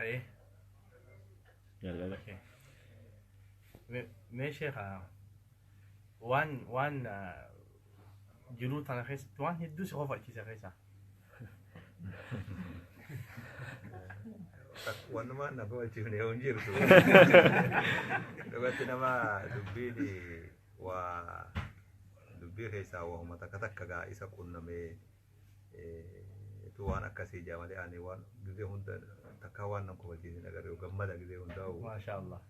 Ayee. Galgala. Okay. Mee sheekha, waan jiruu tana keessatti waan hedduu si kofalchiise keessa. Wanumaan na kofalchiifne yoo hin jirtu. Dhugatti nama dubbiin waa dubbii keessaa waanuma takka takka gaa isa qunnamee tu waan akkasii jaa malee, ani waan gizee hunda takkaa waan nan kofalchiisne agarre, gammada gizee hundaa'u. Maasha Allah.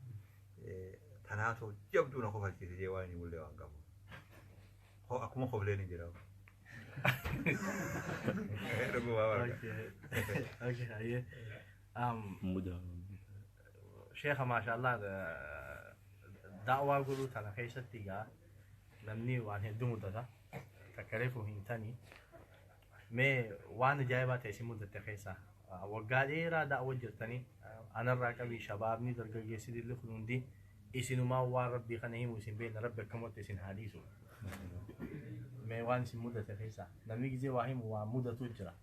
Tanaatu jabduu na kofalchiise jee waan hin mullee waan qabu. Akkuma kofleen hin jira. Dhugumaa barka. Okay, ayyee. Muda. Sheekha, maasha Allah, da'waa godhuu tana keessatti gaa namni waan hedduu mudata. Takka reefu hin tani. Mee waan ajaa'ibaa ta'e isin mudatte keessa, waggaa dheeraa da'wa jirtanii, anarraa qabii shabaabni dargaggeessi dilli kun hundi isinumaa waan rabbii kana himu isin beekna, rabbi akkamatti isin haa dhiisu. Mee waan isin mudate keessa, namni gizee waa himu waan mudatu jira.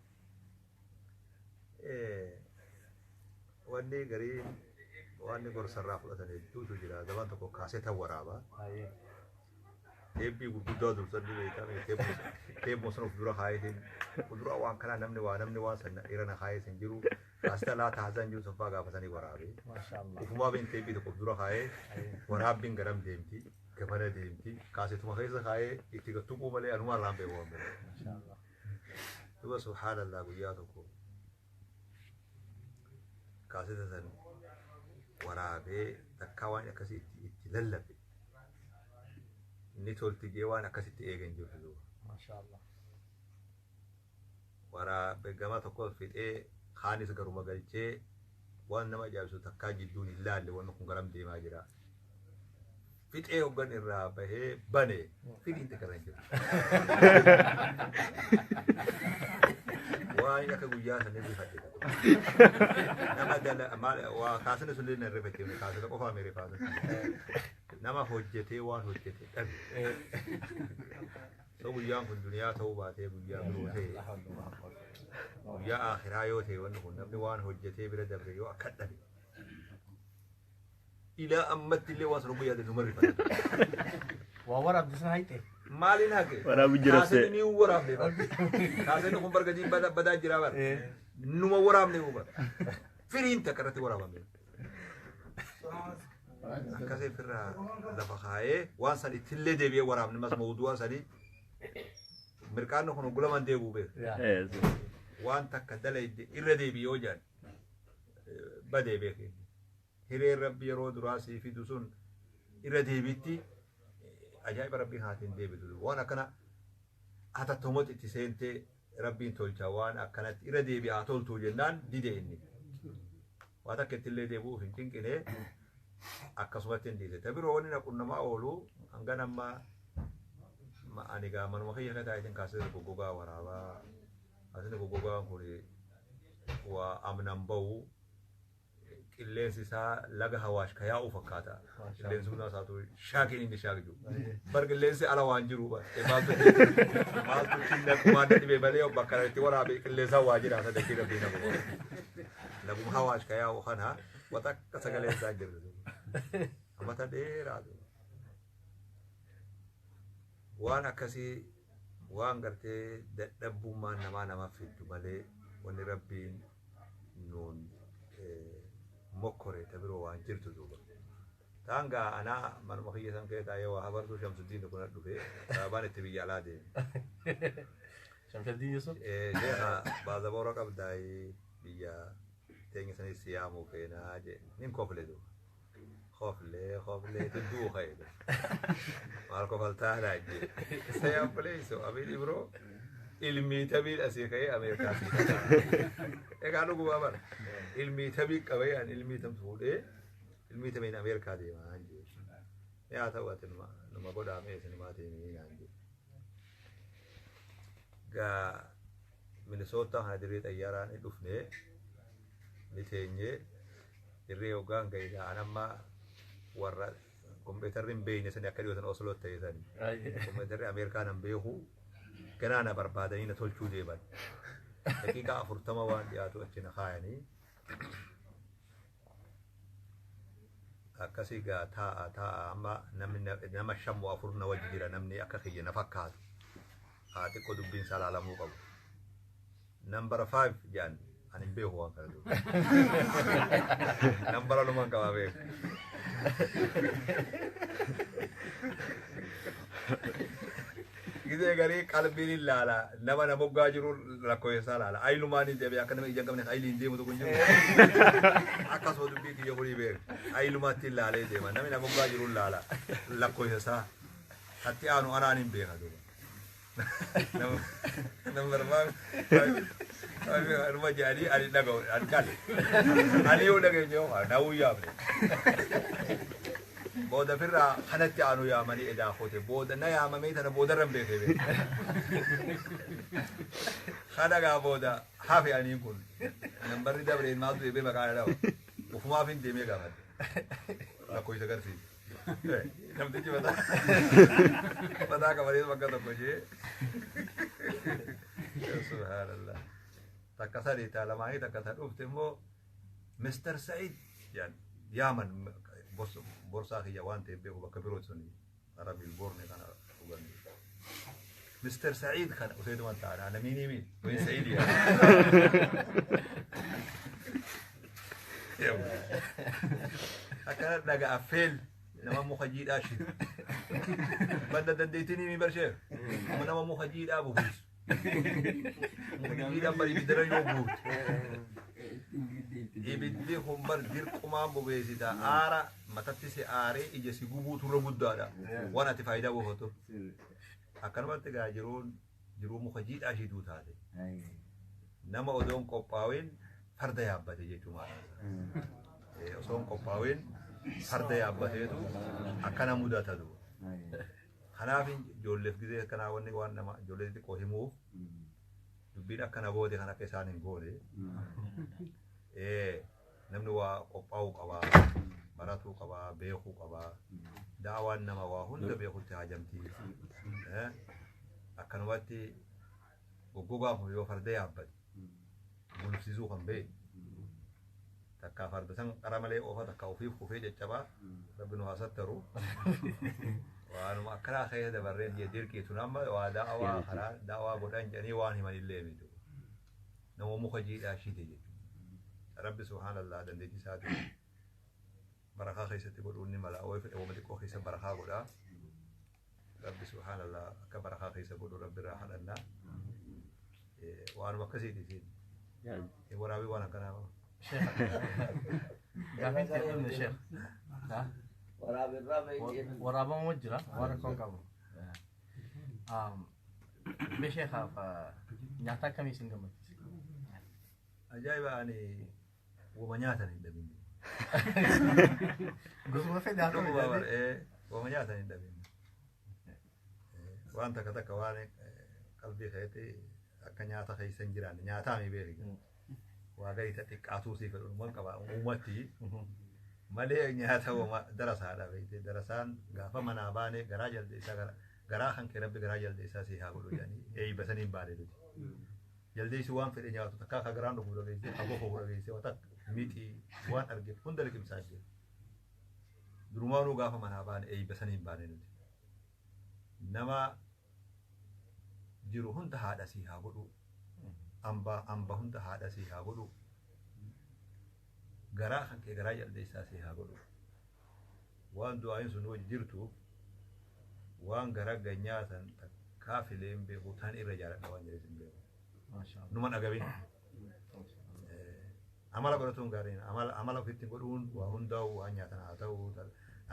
Wanni gariin waan gorsarraa fudhatan hedduutu jira. Zaman tokko kaaseta waraabaa. Teebbii gurguddaa dursanni beekame, teebboo sana of dura kaayetiin fuuldura waan kanaa namni waan sana irra na kaayee hin jiru, kaaseta laata haasaan jiru sanfaa gaafatanii waraabee. Maasha Allah. Ufumaa been teebbii tokko of dura kaayee waraabbiin garam deemti, gamana deemti, kaasetuma keessa kaayee itti tuquu malee anuma irraan beeku waan biraa. Maasha Allah. Duba subhaanallah, guyyaa tokko kaaseta san waraabee takkaa waan akkasii itti lallabe inni tolti jee waan akkasitti eegan jirtu duuba. Maasha Allah. Waraabee gama tokko fixee kaanis garuma galchee, waan nama ajaa'ibsu takkaa jidduun hin laalle, wanni kun garam deemaa jira. Fixee hoggan irraa bahee bane, firiin takka irra hin jiru. Waan akka guyyaa sanii rifadhe. Nama dala maal waa kaasni sun illee na rifachiifne, kaasota qofaa mee rifaasa. Nama hojjetee waan hojjete dhabe. So guyyaan kun duniyaa ta'uu baatee guyyaa biroo ta'e, guyyaa akhiraa yoo ta'e, wanni kun namni waan hojjetee bira dabre yoo akka dhabe. Ilaa ammatti illee waan sana guyyaa ta'e numa rifata. Waa waraabde sana hayxe. Maaliin haqe? Waraabu jira. Kaasni ni waraabne bar. Kaasni kun bargatiin badaa jira bar. Numa waraabne bar. Firiin takka irratti waraabame. Akkasii ofirraa lafa kaayee waan san ittillee deebi'ee waraabne, mas mawdu'a sanii mirqaanni kun gulaman deebi'u beeku. Waan takka dalayde irra deebi yoo jedhan badee beeku. Hireen rabbi yeroo duraa sii fidu sun irra deebitti ajaa'iba rabbii haatiin deebitu. Waan akkana hatattamatti itti seentee rabbiin tolcha, waan akkanatti irra deebi haa toltuu jennaan dide inni. Waan takka ittillee deebi'uuf hin cinqine, akkasumatti hin dhiise. Ta biroo wanni na qunnamaa oolu hangan amma ani gaa manuma kiyya akka taayitiin kaasee goggogaa waraabaa. Kaasni goggogaan kun waa amnan bahu, qilleensi isaa laga Hawaash ka yaa'u fakkaata. Qilleensi humna isaatu shaakiin inni shaakiju. Bar qilleensi ala waan jiru bar. Maaltu maaltu kinna kumaan dhibee malee bakka itti waraabe qilleensaan waa jira sadaqii rabbii nama. Laguma Hawaash ka yaa'u kana wata akka sagalee isaa jirtu. Amata dheeraa. Waan akkasii waan gartee dadhabbummaan namaa namaaf fiddu malee wanni rabbiin nuun mokkore ta biroo waan jirtu duuba. Taan gaa anaa manuma kiyya san kee taa'ee waa habartuu, Shamsuddiin kun dhufe, sababaan itti biyya alaa deeme. Shamsuddiin Yusuf. Sheekha, baazaboora qabdaayii biyya teenya sanis siyaamuu feenaa jee, nin kofle duuba. Koflee koflee tudduu ka'e. Maal kofaltaadhaa jee. Isa Abiin Ibroo ilmii tabiin asii ka'ee Ameerikaa sii. Egaa dhugumaa bara. Ilmii tabii qabee, ani ilmii tam fuudhee ilmii tamiin Ameerikaa deemaa jee. Yaa ta'u ati numa godhaamee isinumaatiin naan jee. Gaa Minisootaa kana dirree xayyaaraan ni dhufnee ni teenyee, dirree hoggaan ga'e an amma warra kompiitarri hin beekne sani akka dhiyootan Osloo ta'e sani. Kompiitarri Ameerikaa nan beeku, ganaa na barbaadanii na tolchuu deeman. Daqiiqaa 40 waan dhiyaatu achi na kaayanii. Akkasii gaa taa'a taa'a amma namni nama 5 moo 4 na wajji jira namni akka kiyya na fakkaatu. Haa xiqqoo dubbiin isaa laalamuu qabu. Nambara 5 jedhan ani hin beeku waan kana duuba. Nambara lumaan qabaa beeku. Gisee garii qalbiin hin laala nama na moggaa jiru lakkoofsa laala. Ayilumaan hin deebi'e akka nama ija hin qabne ayiliin deemu tokko hin jiru. Akkasuma dubbii kiyya kunii beeku. Ayilumaatti hin laalee deema namni na moggaa jiru laala lakkoofsa isaa. Hatti aanu anaan hin beeka duuba. Number 5 anuma jedhanii ani dhaga'u ani dhale. Ani yoo dhageenye yoo nawuu yaamne. Booda firraa kanatti aanu yaamanii edaa kote booda na yaamamee tana boodarra hin beekee beeku. Kana gaa booda hafe aniin kun nambarri dabreen maaltu eebee maqaa dhawa. Ufumaaf hin deemee gaafadhe. Lakkoofsa agarsiise. Namtichi mataa qabatee bakka tokko jee. Subhaanallah. Takka sadii taa lamaanii takka ta dhufte immoo Mr. Said jedhan yaaman borsaa kiyya waan ta'eef beeku bakka birooti suni karaa Bilboorne kana dhugan. Mr. Said kana useetuman ta'an namiini mi wayin Said yaa. Akkana dhaga affeel nama muka jiidhaa shitu. Banda dandeettii mi barshee nama muka jiidhaa bubuusu. Muka jiidhaan bari ibiddara yoo buute. Ibiddi kun bar dirqumaan bobeessita. Aara matatti si aaree ija si gubuutu irra guddaadha. Waan ati faayidaa buufatu. Akkanumatti gaa jiruun jiruu muka jiidhaa shituu taate. Nama odoon qophaa'in farda yaabbate jechuudha. Osoon qophaa'in farda yaabbateetu akkana mudata duuba. Kanaaf ijoolleef gisee akkanaa wanni waan nama ijoollee xixiqqoo himuuf dubbiin akkana goote kan akka isaan hin goone. Namni waa qophaa'uu qabaa, baratuu qabaa, beekuu qabaa. Daawaan nama waa hunda beekutti haajamti. Akkanumatti goggogaan kun yoo farda yaabbate gulufsiisuu kan beeku. Takka farda san qara malee oofa takka ofiif kufee caccabaa rabbi nu haa sattaru. Waanuma akkanaa keessa dabarreen jee dirqiitu nama waa daawaa karaa daawaa godhan jedhanii waan himan illee miti. Nama muka jiidhaa shite jechuudha. Rabbi subhaanallah dandeettii isaatiin barakaa keessatti godhuun ni mala. Way fedhe wama xiqqoo keessa barakaa godhaa. Rabbi subhaanallah akka barakaa keessa godhu rabbi irraa kadhannaa. Waanuma akkasiiti isiin. Waraabii waan akkanaa. Gaafiin ta'e dhumne sheekh. Waraabama jira waan rakkoon qabu. Mee sheekaaf nyaata akkamii isin gammachiisa? Ajaa'iba ani wama nyaatan hin dhabin. Gosuma fedhe haa ta'u Wama nyaatan hin dhabin. Waan takka takka waan qalbii keetti akka nyaata keessa hin jiraanne nyaataa mi beeki. Waa gadi xiqqaatuu sii fedhu waan qaba uumatti malee nyaata wama darasaadha beekte darasaan gaafa manaa baane garaa jaldeessaa garaa kan kee rabbi garaa jaldeessaa sii haa godhu jedhanii eeybasanii hin baane nuti. Jaldeessi waan fedhe nyaatu takka akka garaan dhufu dhageessee akka gofa dhageessee waan takka mixii waan arge hunda liqimsaa jira. Durumaanuu gaafa manaa baane eeybasanii hin baane nuti. Nama jiru hunda haadha sii haa godhu. Amba hunda haadha sii haa godhu. Garaa kan kee garaa jaldeessaa sii haa godhu. Waan du'aayin sun wajji jirtuuf waan gara ganyaatan takkaa filee hin beeku tan irra jaaladha waan jedhes hin beeku. Numa dhagabin. Amala godhatuun gaariin amala ofitti godhuun waa hundaa'u waan nyaatan haa ta'u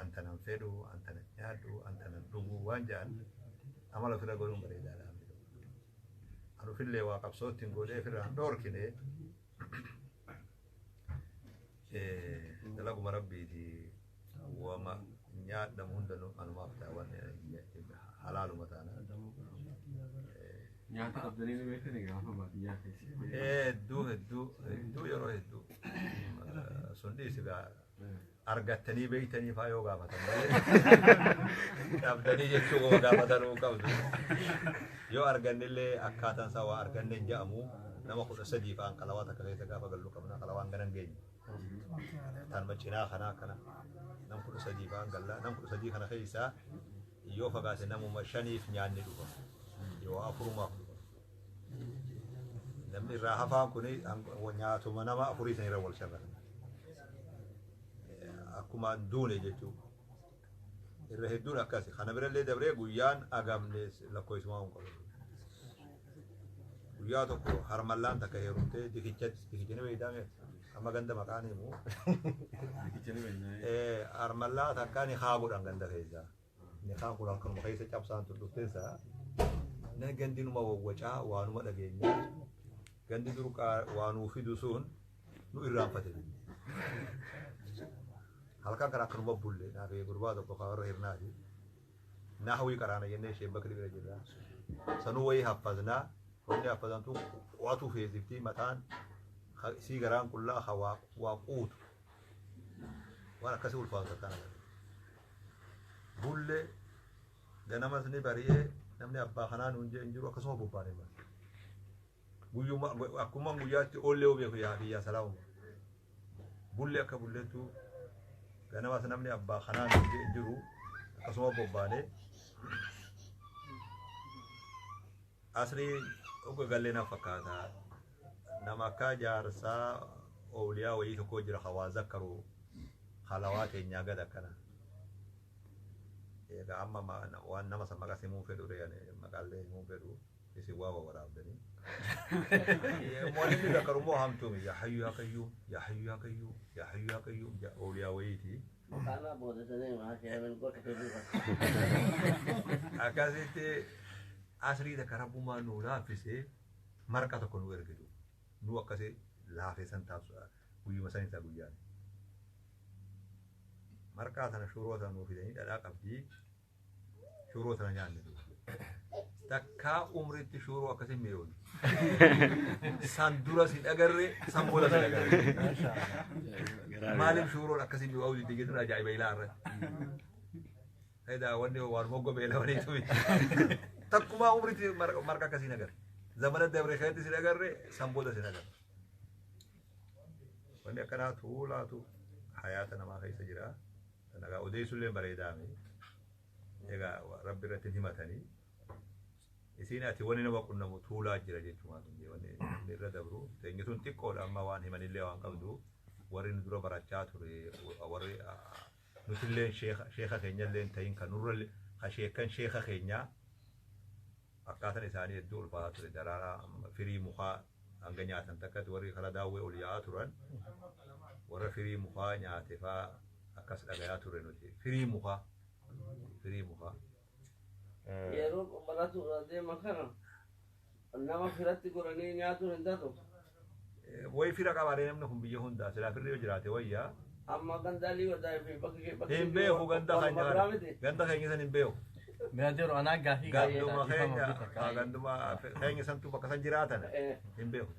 antanan fedhu antanan nyaadhu antanan dhugu waan jedhan amala ofirra godhuun bareedaadha. Ani ofillee waa qabsootti hin godhee ofirraa hin dhoorkine dalaguma rabbiiti wama nyaadhamu hunda anumaaf ta'a waan halaaluma taana. Nyaata qabdanii ni beektanii gaafa baadiyyaa keessa. Hedduu hedduu hedduu yeroo hedduu sun dhiisi gaa argattanii beektanii faa yoo gaafatan malee dhabdanii jechuu qofa gaafatanuu qabdu. Yoo argannillee akkaataan isaa waa arganne hin jedhamu nama 13 fa'aan qalawaa takka keessa gaafa gallu qabna qalawaan ganan geenye. Tanuma cinaa kanaa akkana nam 13 fa'aan gallaa nam 13 kana keessaa yoo fagaate namuma 5f nyaanni dhufa yoo 4maaf dhufa. Namni irraa hafaan kun nyaatuma nama 4 san irra wal sharrata. Akkuma duune jechuudha. Irra hedduun akkasi. Kana birallee dabree guyyaan agamne lakkoofsumaa hin qabu. Guyyaa tokko harmallaan takka heerumtee dikichatti dikichani beektaa amma ganda maqaan himu. Harmallaa takka ni haa godhan ganda keessa. Ni haa godhan kanuma keessa cabsaan turtufteessa. Na gandi numa wawwacaa waanuma dhageenyaa. Gandi dur waanuu fidu sun nu irraanfate. Halkan kana akkanuma bulle naaf gurbaa tokko warra hirnaati. Nahwii qaraana jennee isheen bakka bira jirra. Sanuu wayii haffaznaa wanni haffazantu qo'atu feesiftii mataan isii garaan qullaa ha waa quutu. Waan akkasii ulfaatu akkana. Bulle ganamas ni bari'ee namni abbaa kanaa nuun jee hin jiru akkasuma bobbaanee bara. Guyyuma akkuma guyyaatti oollee beeku yaa biyyaa salaamuma. Bulle akka bullettu ganamas namni abbaa kanaa nuun jee hin jiru akkasuma bobbaanee asrii oga gallee na fakkaata nama akka jaarsaa ooliyaa wayii tokko jira hawaa zakkaru halawaa teenyaa gad akkana. Egaa amma waan nama san maqaa himuu fedhu maqaallee himuu fedhu isin waa waraabdanii. Wanni zakkaru immoo hamtuumi yaa hayyu yaa qayyuum yaa hayyu yaa qayyuum yaa hayyu yaa qayyuum ooliyaa wayiiti. Akkasitti asrii takka rabbumaa nuu laaffisee marqa tokko nu ergitu. Nu akkasii laafeessan taasisu guyyuma san isaa guyyaan. Marqaa sana shuroo sana nuu fidanii dhadhaa qabdii shuroo sana nyaanne. Takkaa umritti shuroo akkasii mi'oon. San dura si dhagarre san booda si dhagarre. Maaliif shuroon akkasii mi'aawuu didde jechuun ajaa'iba ilaa irratti. Edaa wanni waan moggo beelawanii tumi. Takkumaa umritti marqa akkasii nagarre. Zamana dabre keessatti si dhagarre san booda si nagarre. Wanni akkanaa tuulaatu hayaata namaa keessa jira. Egaa odeessullee bareedaame. Egaa rabbi irratti himatanii. Isiin ati wanni nama qunnamu tuulaa jira jechuudha. Wanni namni irra dabru. Teenyi sun xiqqoodha amma waan himanillee waan qabdu. Warri nu dura barachaa ture warri nutillee sheeka keenyallee hin ta'in kan nurra sheekan sheeka keenyaa akkaataan isaanii hedduu ulfaataa ture. Daraaraa firii mukaa hanga nyaatan takkatti warri karaa daawwee ol yaa'aa turan warra firii mukaa nyaate fa'aa akkas dhagayaa ture nuti. Firii mukaa. Firii mukaa. Yeroo baratu deeman kana nama firatti godhanii nyaatuun hin ta'u. Wayi fira qabaatee namni kun biyya hundaa silaa firri yoo jiraate wayyaa. Amma gandaalii wadaa fi bakki kee bakki. Hin beeku ganda keenya ganda keenya san hin beeku. Meedeeru anaa gaafii Ganduma keenya ganduma keenya santu bakka san jiraatan hin beeku.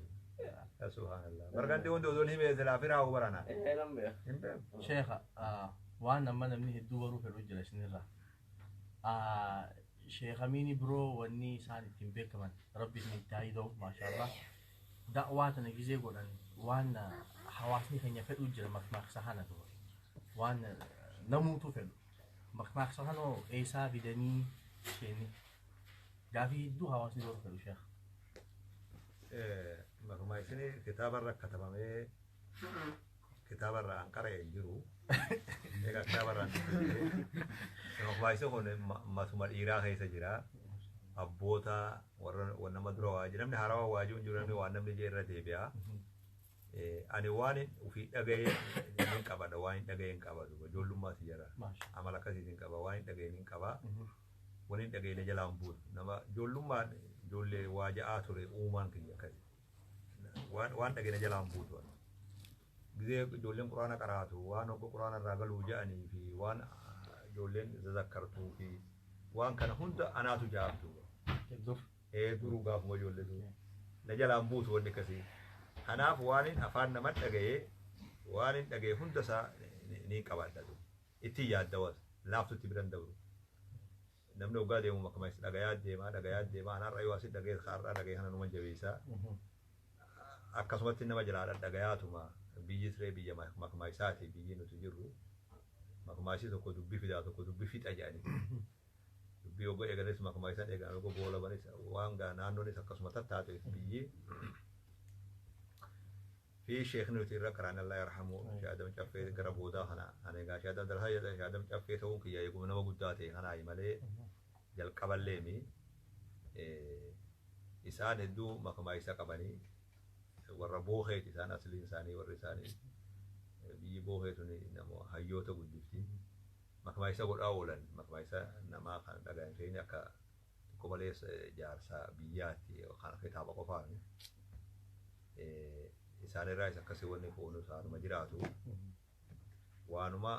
Subhanallah. Bargandi hundi osoo hin himee silaa firaa hoo barana. Hin beeku. Sheekha waan amma namni hedduu baruu fedhu jira isinirraa. Sheekh Amiini biroo wanni isaan ittiin beekaman rabbi isin itti haa hidhuu maashaallah. Da'waa tana gizee godhan waan hawaasni keenya fedhu jira makmaaksa kana dura. Waan namuutu fedhu. Makmaaksa kana eessaa fidanii sheeni. Gaafii hedduu hawaasni baruu fedhu sheekh. Makmaaksni kitaabarra katabamee kitaabarra an qara'e hin jiru. Egaa kitaabarra makmaaksni kun matuma dhiiraa keessa jira. Abboota warra nama dura waajii namni haarawaa waajii hin jiru namni waan namni jee irra deebi'a. Ani waan ofii dhaga'ee hin qabadha waan hin dhaga'ee hin qabatu ijoollummaa si jira. Amala akkasiis hin qaba waan hin dhaga'ee hin qaba. Waan hin dhaga'ee jalaa hin buutu. Nama ijoollummaan ijoollee waa ja'aa ture uumaan kiyya akkasi. Waan dhaga'ee jalaa hin buutu. Gizee ijoolleen quraana qaraatu waan hogga quraana irraa galuu ja'anii fi waan ijoolleen zazakkartuu fi waan kana hunda anaatu jaabtu. Duruu gaafuma ijoollee ture. Na jalaan buutu wanni akkasii. Kanaaf waan hin afaan nama dhaga'ee waan hin dhaga'e hunda isaa ni qabadha. Ittiin yaaddawas laaftutti biran dabru. Namni hoggaa deemu akkuma dhagayaa deemaa dhagayaa deemaa anarra yoo asii dhaga'e har'aa dhaga'e kana numa jabeessaa. Akkasumatti nama jalaa dhagayaatuma Biyyi siree biyya makmaa isaati biyyi nuti jirru. Makmaa isii tokko dubbii fidaa tokko dubbii fixa jedhanii. Dubbii ogoo eeganis makmaa isaan eegan ogoo boolabanis waan gaa naannoonis akkasuma tattaate biyyi. Fi sheekni nuti irra qaraan Allah yarhamu Sheekh Adam Caffee gara boodaa kana ani egaa Sheekh Adam Darasaa jedha Sheekh Adam Caffee ta'uun kiyya eeguma nama guddaa ta'e kanaayi malee jalqaballeemi. Isaan hedduu makmaa isa qabanii warra booheeti isaan asliin isaanii warri isaanii biyyi boohee tuni nama hayyoota guddifti. Makmaa isa godhaa oolan makmaa isa namaa kan dhagahan keenya akka tokko malees jaarsa biyyaatti kan kitaaba qofaan isaanirraa isa akkasii wanni foonu isaanuma jiraatu waanuma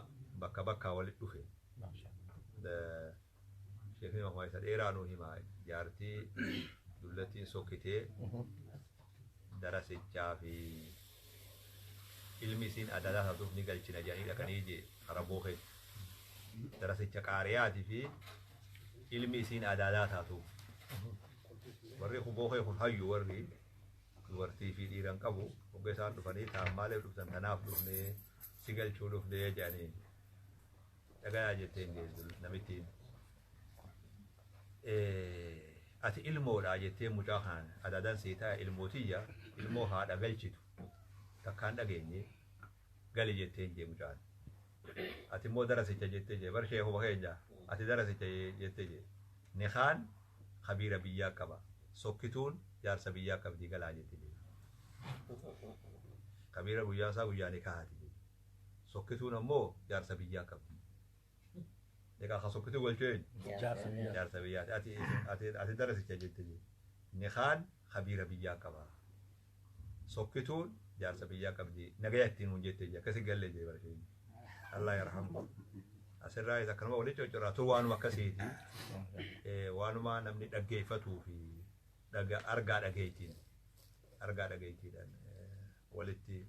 bakka bakkaa walitti dhufe. Sheekni makmaa isa dheeraa nuu hima jaartii dullattiin sokkitee darasichaa fi ilmi isiin adadaa taatuuf ni galchina jedhanii dhaqanii jee karaa boohee. Darasicha qaariyaatii fi ilmi isiin adaadaa taatuuf. Warri boohee kun hayyu warri dubartii fi dhiiran qabu hogga isaan dhufanii ta'an maaliif dhuftan tanaaf dhufnee si galchuu dhufnee jedhanii dhagayaa jetteen jee namittiin. Ati ilmoodha jettee mucaa kanaan adaadaan sii ta'a ilmootiyya ilmoo haadha galchitu takkaan dhageenye gali jetteen jee mucaan. Ati immoo darasicha jettee jee bar sheekuma keenya ati darasicha jettee jee nikaan kabiira biyyaa qaba sokkituun jaarsa biyyaa qabdii galaa jette jee. Kabiira guyyaa isaa guyyaa nikahaati jee. Sokkituun ammoo jaarsa biyyaa qabdi. Egaa ka sokkituu galchuu eenyu? Jaarsa biyyaa. Jaarsa biyyaati. Ati ati ati darasicha jette jee. Nikaan kabiira biyyaa qaba. Sokkituun jaarsa biyyaa qabdi. Nagaya ittiin nuun jette jee. Akkasi galle jee bara isheen. Allah yarhamu. Asirraa isa akkanuma walitti coccoraa tu waanuma akkasiiti. Waanuma namni dhaggeeffatuu fi argaa dhageettiin argaa dhageettiidhaan walitti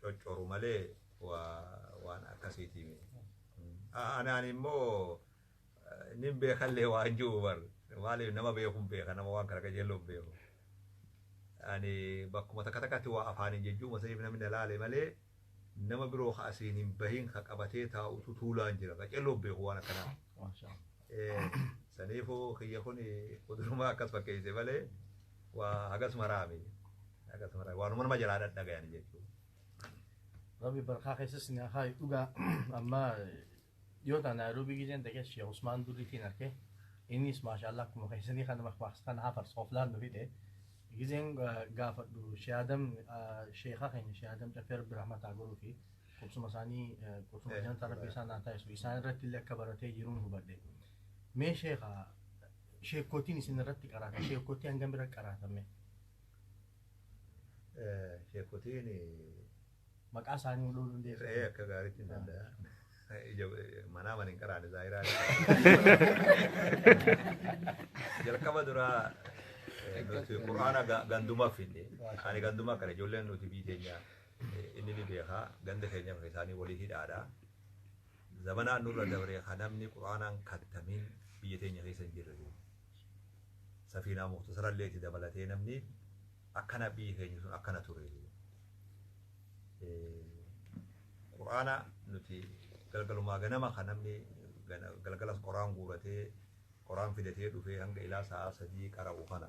coccoru malee waan akkasiiti. Anaan immoo nin beekallee waan jiru bar maaliif nama beekuun beeka nama waan kana qajeelloon beeku. Ani bakkuma takka takkatti waa afaaniin jechuu masaniif namni na laale malee nama biroo ka asiin hin bahin ka qabatee taa'utu tuulaan jira qacelloon beeku waan akkanaa. Saniifuu kiyya kun kudurumaa akkas fakkeesse malee waa hagas maraami. Hagas maraami waanuma nama jalaa dhadhagayan jechuudha. Rabbi barkaa keessas ni haa dhugaa amma yoo ta'an Nairobi gizeen dhaqee Sheekh Usmaan Durriitiin arge innis maashaallah akkuma keessanii kana makmaaksa kana hafarsa of laannu fide gizeen gaafadhu Sheekh Adam sheekha keenya Sheekh Adam Caffee Rabbi rahmataa godhuu fi qubsuma isaanii qubsuma jantaa Rabbi isaan haa taasisu isaan irratti illee akka baratee jiruun hubadhe. Mee sheekha sheekkootiin isin irratti qaraata sheekkootii hangam bira qaraatame? Sheekotiin Maqaa isaanii dhowuu dandeessu. Re'ee akka gaariitti hin danda'a. Manaa mana hin qaraane zaahiraa. Jalqaba duraa nuti quraana gandumaa finne. Ani gandumaa kana ijoolleen nuti biyya teenya inni ni beekaa ganda keenya isaanii walii hidhaadha. Zamanaan nurra dabree kan namni quraanaan kattamiin biyya teenya keessa hin jirre. Safiinaa muktasarallee itti dabalatee namni akkana biyyi keenya sun akkana ture. Quraana nuti galgalumaa ganama kan namni galgalas qoraan guuratee qoraan fidatee dhufee hanga ilaa sa'a 3 qara'u kana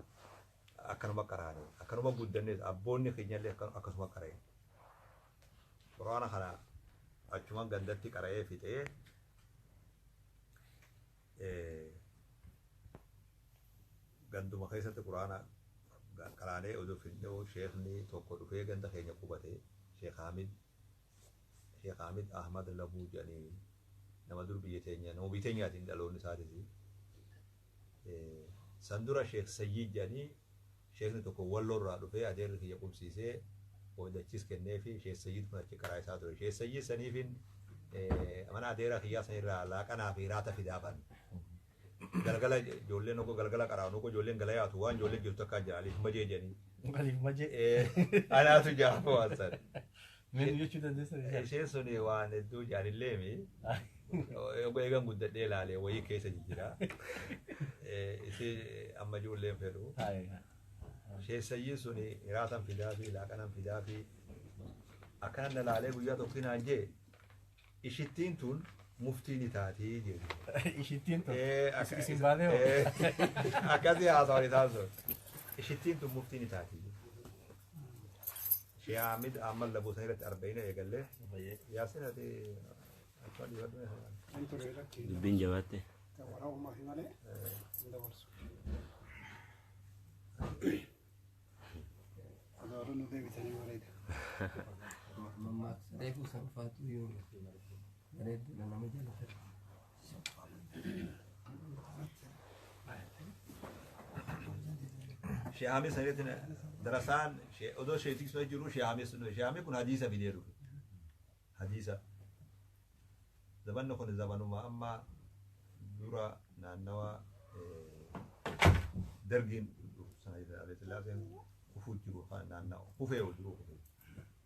akkanuma qaraane akkanuma guddannees abboonni keenyallee akkasuma qara'e. Quraana kana achuma gandatti qara'ee fixee ganduma keessatti quraana qaraanee oduu fidnee sheekni tokko dhufee ganda keenya qubate Sheekh Hamid Ahmad Labuu jedhanii nama dur biyya teenya nama biyya teenyaatiin dhaloonni isaatis. San dura Sheekh Sayyid jedhanii sheekni tokko Walloorraa dhufee adeerri kiyya qubsiisee dachis kennee fi Sheekh Sayyid kun achi karaa isaa ture. Sheekh Sayyid saniifin mana adeera kiyyaa sanirraa laaqanaa fi raata fidaafan. Galgala ijoolleen okkoo galgala qaraan okkoo ijoolleen gala yaatu waan ijoolleen jirtu akka jira aliif majee jedhanii. Aliif majee. Anaatu jaafa waan san. Min jechuu dandeessa. Isheen sun waan hedduu jaalilleemi. Oggoo eegan guddadhee ilaalee wayii keessa jijjiira. Ishee amma ijoolleen fedhu. Sheek Sayyid sun hiraatan fidaa fi laaqanan fidaa fi Akkana na laalee guyyaa tokko naan jee ishittiin tun muftii ni taatii jedhu. Ishittiin tun. Isin baanee hoo? Akkasii haasawaan isaan sun. Ishittiin tun muftii ni taatii. Shee Ahmed amma laboota irratti arba'ina eegallee. Yaasin ati akka dhiifadhu. Dubbiin jabaatte. Waraabuma fi malee hin dabarsu. Adoorri nu deebisanii bareeda. Reefu sanfaatu yoo bareeddudha nama jalatti. Shee Ahmed sanirratti darasaan odoo sheetik sun jiru Shee Ahmed sun Shee Ahmed kun hadiisa fidee dhufe. Hadiisa. Zabanni kun zabanuma amma dura naannawa dargiin sana Haile kufuu jiru naannawa kufee jiru kufee.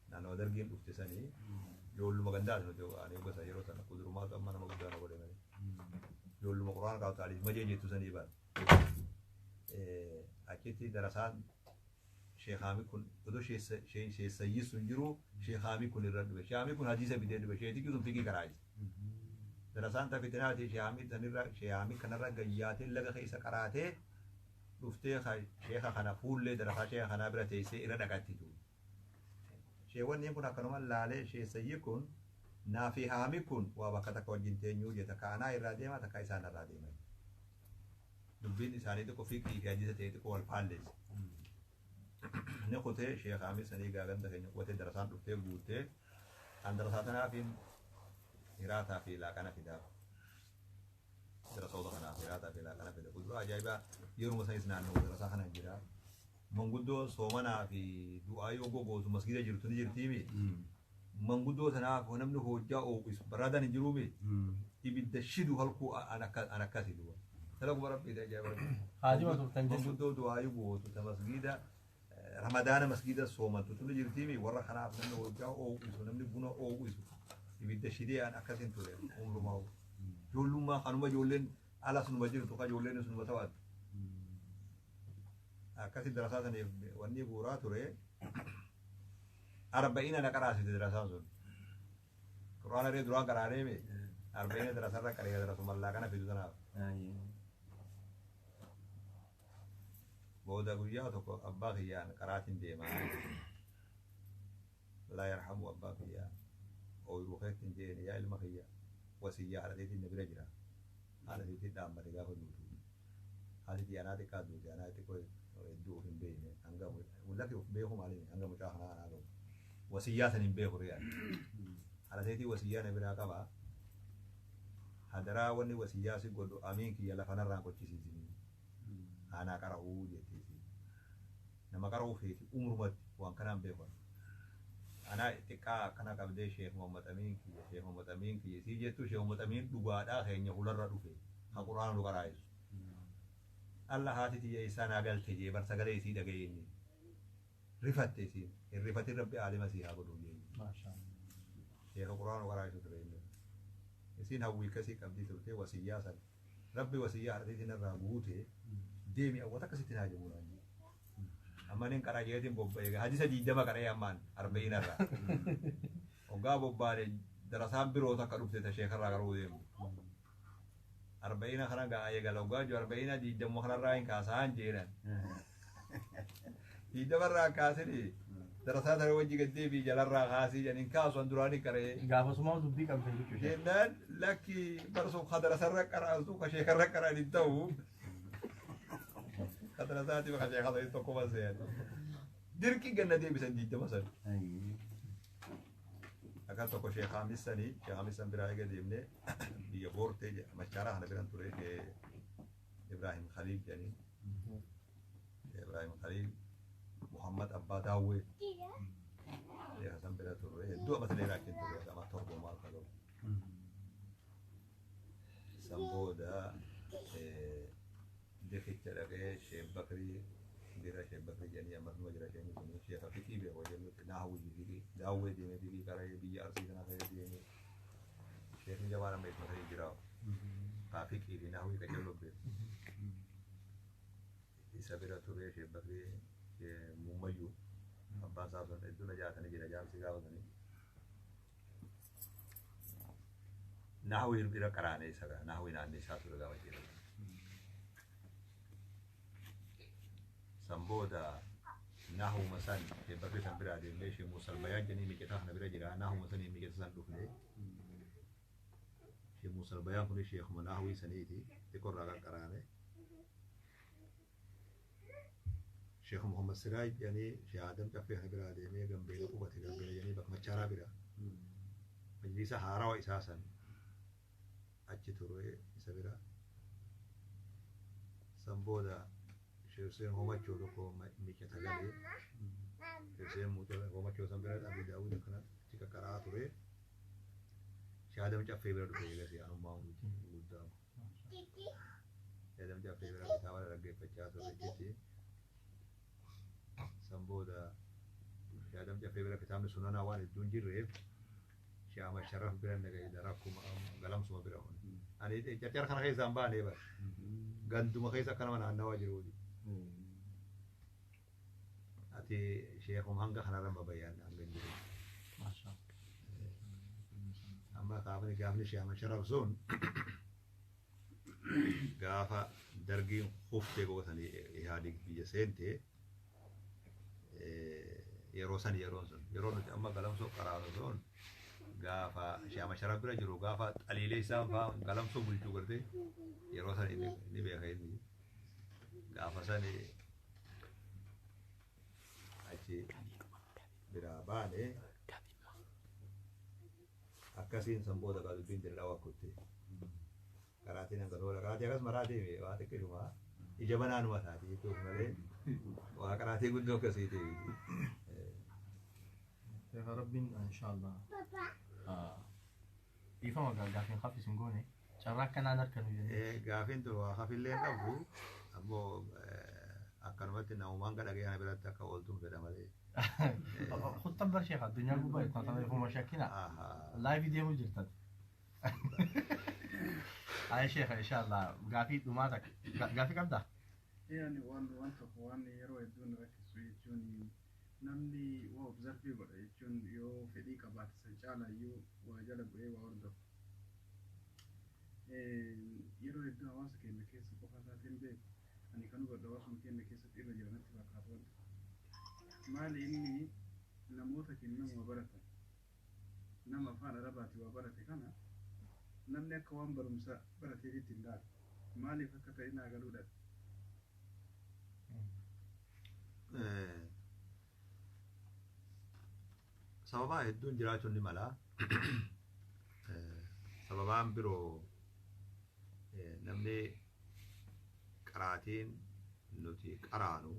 Naannawa dargiin dhufte sanii ijoolluma gandaati nuti ani gosa yeroo sana kudurumaatu amma nama guddaa na godhe malee. Ijoolluma quraana kaa'u aliif majee jettu sanii baala. Achitti darasaan Sheekhaami kun odoo sheessayyi sun jiru sheekhaami kun irra dhufe. Sheekhaami kun hadiisa fidee dhufe. Sheetiki sun fiqii karaayise. Darasaan ta fitinaati sheekhaami sanirra sheekhaami kanarra gayyaatee laga keessa qaraatee dhuftee sheeka kana fuullee darasaa sheeka kanaa bira teessee irra dhaqattitu. Sheewwanni kun akkanuma laalee sheessayyi kun naafi haami kun waa bakka takka wajjin teenyuu jetta kaanaa irraa deema takka isaan irraa deema. Dubbiin isaanii xiqqoo fiqii fi hadiisa ta'e xiqqoo wal faalleesse. Ni kutee sheekhaami sanii gaaganta keenya qubatee darasaan dhuftee guuttee an darasaa tanaafiin hiraataa fi laaqana fidaaf. Darasoota kanaaf hiraataa fi laaqana fida. Kuduraa ajaa'ibaa yeruma sanis naannoo darasaa kana jira. Manguddoo soomanaa fi du'aa yoo gogootu masgiida jirtu ni jirtiimi. Manguddoo sanaaf namni hojjaa ooqisu baraadaan hin jiruumi. Ibidda shidu halkuu an akkasi du'a. Talaquma rabbii ajaa'iba rabbii. Haajima turtan jechuudha. Manguddoo du'aa yoo gootu ta masgiida ramadaana masgiida soomantu tuni jirtiimi warra kanaaf namni hojjaa ooqisu namni buna ooqisu ibidda shidee an akkasin ture umrumaa. Ijoollummaa kanuma ijoolleen ala sunuma jirtu ka ijoolleen sunuma taphattu. Akkasi darasaa saniif wanni bu'uuraa ture arba'ina na qaraasite darasaan sun. Quraana ree duraan qaraaneemi arba'ina darasarra qaree darasuma laaqana fidu tanaaf. Booda guyyaa tokko abbaa kiyyaan qaraatiin deemaa. Laa yarhamu abbaa kiyyaa. Ooyiruu keetti hin jeeni yaa ilma kiyya wasiyyaa haadha teetiin na bira jira. Haadha teetiin dhaammate gaafa duutu. Haati tiyya anaa xiqqaa duute anaa xiqqoo hedduu of hin beekne hanga lakki of beeku maali hanga mucaa kanaa anaa gahu. Wasiyyaa san hin beeku riyaa. Haadha teetii wasiyyaa na biraa qabaa. Hadaraa wanni wasiyyaa si godhu amiin kiyya lafa narraan qochisiisinii. Anaa qara'uu jetteesi. Nama qara'uu feeti umrumatti waan kanaan beeku. Anaa xiqqaa akkana qabdee Sheekh Muhammad Amiin kiyya Sheekh Muhammad Amiin kiyya sii jettu Sheekh Muhammad Amiin dhugaadhaa keenya hularra dhufe kan quraana nu qaraa'isu. Allah haati tiyya isaa naa galte jee bar sagalee isii dhaga'e inni. Rifatte isiin hin rifatin rabbi aalima sii haa godhu jee. Sheekha quraana nu qaraa'isu ture inni. Isiin hawwii akkasii qabdii turte wasiyyaa sana. Rabbi wasiyyaa haadha teetiin irraa guute deemi awwata akkasitti naa jedhu naan. Amma nin qara jeetiin bobba'ee hadisa 20 qaree ammaan arba'ina irraa. Hoggaa bobbaane darasaan biroo takka dhufte ta sheekarraa qaruu deemu. Arba'ina kana ga'a eegala hoggaa jiru arba'ina 20 kanarraa hin kaasaan jeenan. 20 irraa kaasini darasaa tana wajji gaddee fi jalarraa kaasii jedhan hin kaasu an duraanii qaree. Gaafasumaa dubbii qabdan jechuudha. Jennaan lakki barsuuf ka darasarra qaraasu ka sheekarra qaraan hin ta'u. Ka darasaatiif ka sheekata tokkuma se'an. Dirqii ganna deebisan 20 sana. Akka tokko sheekhaamissanii sheekhaamissan biraa eega deemnee biyya boortee machaaraa kana biran ture Ibrahim Khaliil jedhanii. Ibrahim Khaliil Muhammad Abbaa Daawwee. Sheekha san bira turre hedduu amma silee raakkin ture ama torba maal ka gahu. San booda dikicha dhaqee Sheekh Bakrii bira Sheekh Bakrii jedhanii ammas numa jira sheekni sun sheekha fiqii beeku jennutti naa hawwii fiqii daawwee deemee fiqii qaree biyya arsii kana keessa deemee sheekni jabaan amma itti ta'ee jira. Kaa fiqii fi naa hawwii qajeeloo beeku. Isa bira ture Sheekh Bakrii Muummayyuu abbaan isaa sun hedduu na jaatanii jira jaarsi gaafa sanii. Nahwii bira qaraane isa gaa nahwii naannoo isaa ture gaafa jiru. San booda nahuma san bakki san bira adeemnee ishee Muusalbayaan jedhanii miqitaa kana bira jira nahuma sanii miqita san dhufne. Ishee Muusalbayaan kun sheekuma nahwii saniiti xiqqoo irraa qaqqaraane. Sheekh Muhammad Siraaj jedhanii Sheekh Adam Caffee kana bira adeemee Gambeela qubate Gambeela jedhanii bakka Machaaraa bira. Majlisa haarawa isaa san achi ture isa bira. San booda Sheekh Hussein Homachoo tokko miicata galee Sheekh Hussein Homachoo san bira Abi Daawud kana achi qaqqaraa ture. Sheekh Adam Caffee bira dhufe eegas anummaa guddaa. Sheekh Adam Caffee bira kitaaba dhaggeeffachaa ture jetti. San booda Sheekh Adam Caffee bira kitaabni sunanaa waan hedduun jirreef Sheekh Ahmad Sharaf bira nagayda rakkuma galamsuma bira kun. Ani carcar kana keessaa hin baane bara. Ganduma keessa akkanuma naannawaa jiru. Ati sheekum hanga kanarra babayaan hanga hin jiru. Amma gaafni gaafni Sheekh Ahmad Sharaf sun gaafa dargiin kuftee gootanii Ihaadig biyya seente yeroo san yeroon sun yeroo nuti amma galamsoo qaraanu sun gaafa Sheekh Ahmad Sharaf bira jiru gaafa xaliilee isaan faa galamsoo bulchuu garte yeroo san inni beeka inni gaafa san achi biraa baane akkasiin san booda gaa dubbiin dirra kutte qaraatiin hanga tola qaraatii akkas maraatii waa xiqqishuma ija banaanuma taati jechuuf malee waa qaraatii guddoo akkasiiti. Sheekh Rabbiin inshallah dhiifama gaa gaafiin hafi sin goone carraa akkanaan harka nu jennee. Gaafiin tun waa hafillee hin qabdu ammoo akkanumatti namumaan gadhagee kana biratti akka ooltuun fedha malee. Kuttan bar sheekh addunyaa gubbaa itti mataa ifuma shakkina laayivii deemuu jirtan. Ayi sheekh inshallah gaafii dhumaa takka gaafii qabdaa? Yani waan tokko waan yeroo hedduun rakkisu jechuun namni waa observe godha jechuun yoo fedhii qabaate san caalayyuu waa jala bu'ee waa hordofa. Yeroo hedduu hawaasa keenya keessa qofa isaatiin beeku ani kan hubadhu hawaasuma keenya keessatti irra jira natti fakkaata wanti. Maali inni namoota keenya nama baratan nama afaan Arabaati waa barate kana namni akka waan barumsa barateefitti hin laalu. Maaliif akka ta'e naa galuu dhabe. Sababaa hedduun jiraachuun ni mala. Sababaan biroo namni qaraatiin nuti qaraanu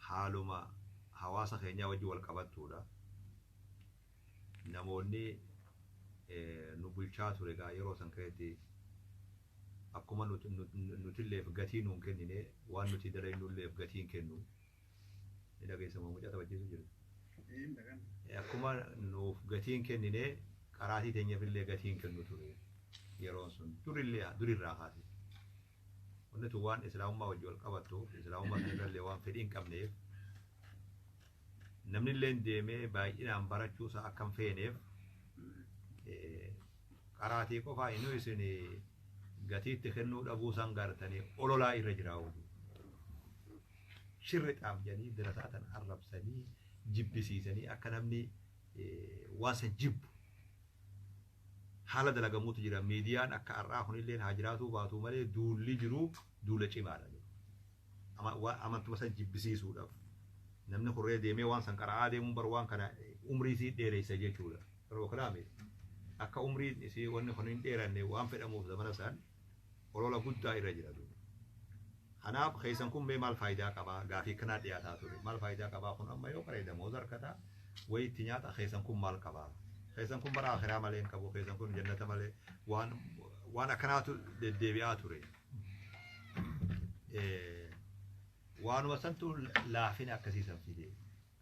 haaluma hawaasa keenyaa wajjin wal qabattuudha. Namoonni nu bulchaa ture egaa yeroo san keessatti akkuma nutilleef gatii nuun kennine waan nuti dalagnulleef gatii hin kennu. Ni dhageessamu mucaa taphachiisu jiru. Akkuma nuuf gatii hin kennine qaraatii teenyaafillee gatii hin kennu ture yeroon sun durillee durirraa kaase. Wanni tun waan islaamummaa wajjin wal qabattuuf islaamummaa sanirrallee waan fedhii hin qabneef namni illee deemee baay'inaan barachuusaa akka hin feeneef qaraatii qofaa inni isin gatiitti kennuu dhabuu san gartanii ololaa irra jiraatu. Shirri xaaf jedhanii dirasaa tan arrabsanii jibbisiisanii akka namni waan san jibbu haala dalagamuutu jira. Miidiyaan akka har'aa kunillee haa jiraatuu baatu malee duulli jiru duula cimaadha. Amantuma san jibbisiisuudhaaf namni kurree deemee waan san qara'aa deemuun bar waan kana umrii isii dheeressa jechuudha. Yeroo kanaame akka umriin isii wanni kun hin dheeranne waan fedhamuuf zamana san olola guddaa irra jira duuba. Kanaaf keessan kun mee maal faayidaa qabaa gaafii kanaa dhiyaataa ture maal faayidaa qabaa kun amma yoo qaree damooza harkataa wayitti nyaata keessan kun maal qabaa keessan kun bara akhiraa malee hin qabu keessan kun jannata malee waan akkanaatu deddeebi'aa ture. Waanuma santu laafina akkasiisan fide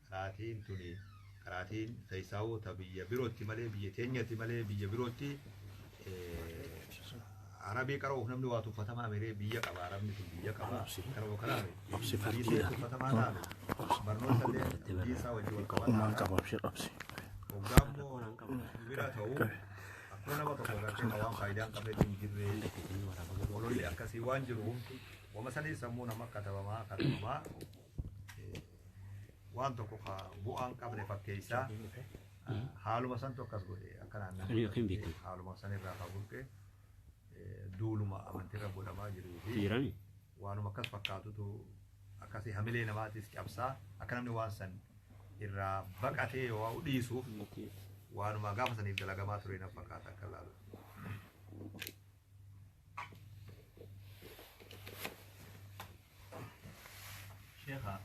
qaraatiin tuni qaraatiin keessaawuu ta biyya birootti malee biyya teenyatti malee biyya birootti Arabii qara'uuf namni waa tuffatamaa miree biyya qaba arabni kun biyya qaba qara'uu kanaa biyya tuffatamaa taate barnoota illee biyya isaa wajjin wal qabataa waggaa immoo bira ta'uu Kun nama tokko gartee waan faayidaa hin qabnetti hin jirre ololli akkasii waan jiru wama sanii sammuu nama katabamaa katabamaa waan tokko ka bu'aa hin qabne fakkeessaa haaluma santu akkas godhe akkanaan Ani yookiin beekan. Haaluma sanirraa kan burqe duuluma amantiirra godhamaa jiruu fi Jirani? Waanuma akkas fakkaatutu akkasii hamilee namaatis cabsaa akka namni waan san irraa baqatee yoo dhiisuuf waanuma gaafa saniif dalagamaa ture na fakkaata akka laalu. Sheekha,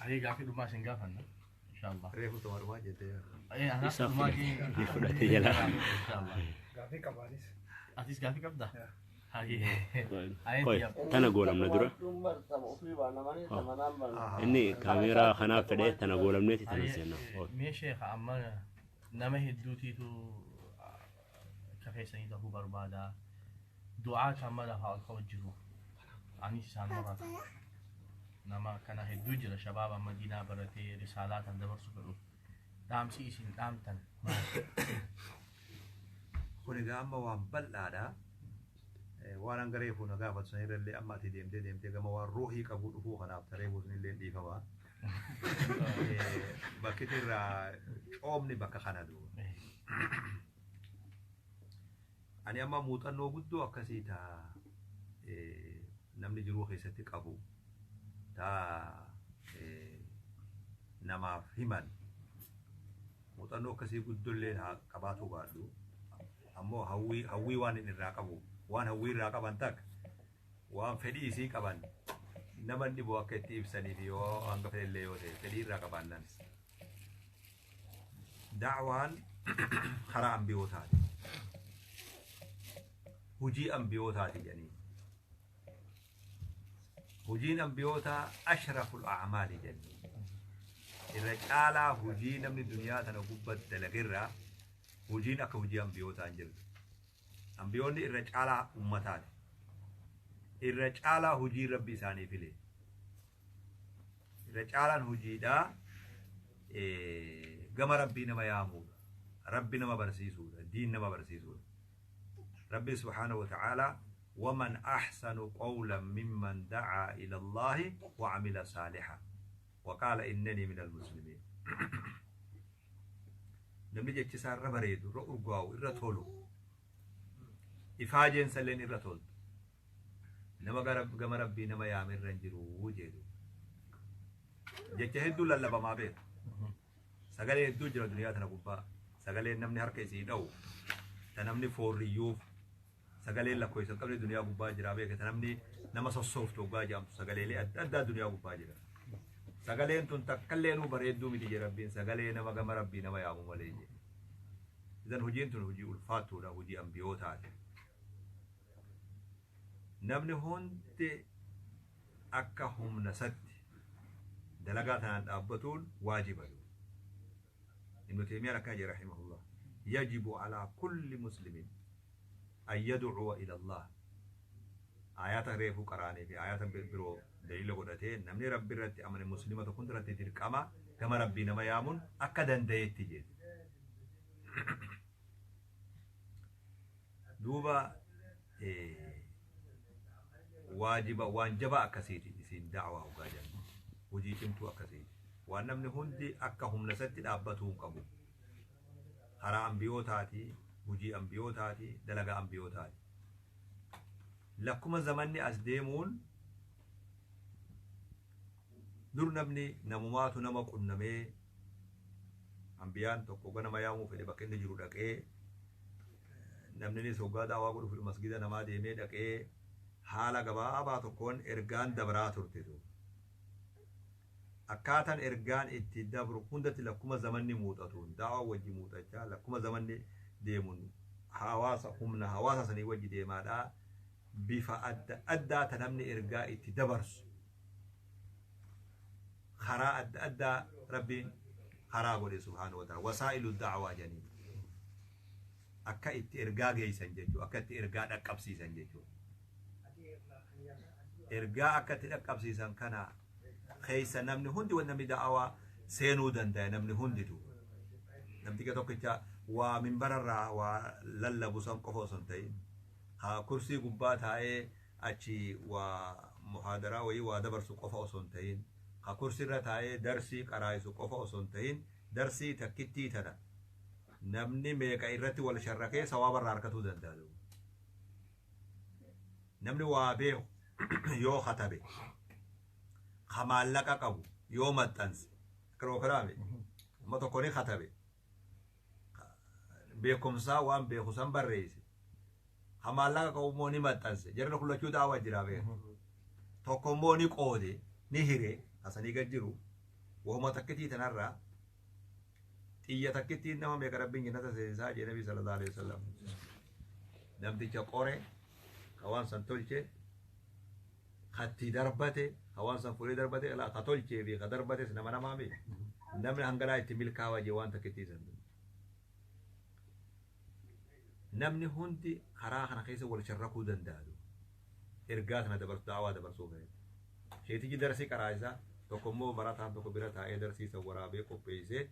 ani gaafii dhumaa isin gaafanna inshallah. Reefu tuma dhumaa jettee. Anaaf Isa dhumaa fudhate. Fudhate jala. Inshallah. Gaafii qabaanis. Atis gaafii qabdaa? Qoy, tana goolamna dura. Inni kaameeraa kanaaf fedhee tana goolamneeti tana seenna. Mee sheekha, amma nama hedduutiitu akka keessanii ta'uu barbaada. Du'aa kan amma lafaa ol ka'u jiru. Anis isaan murata. Nama kana hedduu jira, shabaaba amma diinaa baratee risaalaa tan dabarsu fedhu. Dhaamsi isin dhaamtan maali? Kun egaa amma waan bal'aadha. Waan hanga reefu na gaafatu sanirrallee amma ati deemtee deemtee gama waan ruuhii qabu dhufuu kanaaf taree sanillee dhiifama. Bakki irraa coomni bakka kana duuba. Ani amma muuxannoo guddoo akkasii taa namni jiruu keessatti qabu taa namaaf himan muuxannoo akkasii guddoollee haa qabaatu baadhu, ammoo hawwii hawwii waan inni irraa qabu, waan hawwii irraa qaban takka waan fedhii isii qaban nama dhibu akka itti ibsaniif yoo hanga fedhellee yoo ta'e fedhii irraa qabaannan. Da'waan karaa ambiyootaati. Hujii ambiyootaati jedhanii. Hojiin ambiyootaa ashraful a'maali jedhanii. Irra caalaa hojii namni duniyaa tana gubbatti dalagerraa hojiin akka hojii ambiyootaa hin jirtu. Ambiyoonni irra caalaa ummataati. Irra caalaa hojii rabbi isaanii file. Irra caalaan hojiidhaa gama rabbii nama yaamuudha. Rabbi nama barsiisuudha. Diin nama barsiisuudha. Rabbi subhaanahu wa ta'aalaa ومن أحسن قولا ممن دعا إلى الله وعمل صالحا وقال إنني من المسلمين. Namni jechi isaa irra bareedu, irra urgaa'u, irra tolu, ifaajeen salleen irra toltu nama gama rabbii nama yaame irra hin jiru jedhu. Jecha hedduu lallabamaa beeku, sagalee hedduu jira duniyaa tana gubbaa, sagaleen namni harka isii dha'u, ta namni foorriyyuuf sagaleen lakkoofsa hin qabne duniyaa gubbaa jira beeka, ta namni nama sossooftu hoggaa jedhamtu, sagaleelee adda addaa duniyaa gubbaa jira. Sagaleen tun takkallee nuu bareedduu miti jedha rabbiin, sagalee nama gama rabbii nama yaamu malee jedhe. Idan hojiin tun hojii ulfaattuudha, hojii ambiyootaati. Namni hundi akka humna satti dalagaa tanaan dhaabbatuun waajiba. Ibnu Teemiyaan akkana jedhe rahimahullah. يجب على كل مسلم أن يدعو إلى الله. آيات reefuu qaraanee fi آيات biroo daliila godhatee namni rabbi irratti amane muslima tokko irratti dirqama gama rabbii nama yaamuun akka danda'etti jedhe. Duuba waajiba waan jabaa akkasiiti isiin da'waa hoggaa jennu, hojii cimtuu akkasiiti, waan namni hundi akka humna isatti dhaabbatuu hin qabu. Karaa ambiyootaati, hojii ambiyootaati, dalagaa ambiyootaati. Lakkuma zamanni as deemuun dur namni namumaatu nama qunnamee, ambiyaan tokko ganama yaamuu fedhe bakka inni jiru dhaqee, namninis hoggaa daawaa godhu fedhu masgida namaa deemee dhaqee haala gabaabaa tokkoon ergaan dabraa turte. Akkaataan ergaan itti dabru hundatti lakkuma zamanni muuxatuun daawaa wajji muuxachaa, lakkuma zamanni deemuun hawaasa humna hawaasa sanii wajji deemaadhaa bifa adda addaa ta namni ergaa itti dabarsu karaa adda addaa rabbiin karaa godhe subhaanahu wa ta'ala, wasaa'ilu da'waa jedhaniin, akka itti ergaa geessan jechuu, akka itti ergaa dhaqqabsiisan jechuu. Ergaa akka itti dhaqqabsiisan kana keessa namni hundi wan namni da'awaa seenuu danda'a, namni hunditu namticha tokkicha Waa minbararraa waa lallabu san qofa osoo hin ta'in, haa kursii gubbaa taa'ee achi waa muhaadaraa wayii waa dabarsu qofa osoo hin ta'in, haa kursiirra taa'ee darsii qaraa'isu qofa osoo hin ta'in, darsii takkittii tana namni meeqa irratti wal sharrakee sawaabarraa argatuu danda'a. Namni waa beeku yoo katabe, ka maallaqa qabu yoo maxxanse, akkana kanaame amma tokko ni katabe, beekumsaa waan beeku san barreesse, ka maallaqa qabu immoo ni maxxanse, jarri kun lachuu daawwaa jira beeku. Tokko immoo ni qoode, ni hire, asanii gad jiru wahuma takkitii tanarraa xiyya takkittiin nama meeqa Rabbiin jannata seensaa jee Nabi sallallahu alaihi wasallam. Namticha qore, ka waan san tolche, katti darbate, ka waan san fuudhee darbate, ka tolchee fi ka darbates nama namaa mi namni hanganaa itti milkaa'aa jee waan takkittii san. Namni hundi karaa kana keessa wal sharrakuu danda'a. Ergaa sana dabarsu, daawaa dabarsuu fe'e. Sheetichi darsii karaa isaa tokko immoo barataan tokko bira taa'ee darsii san waraabee qopheessee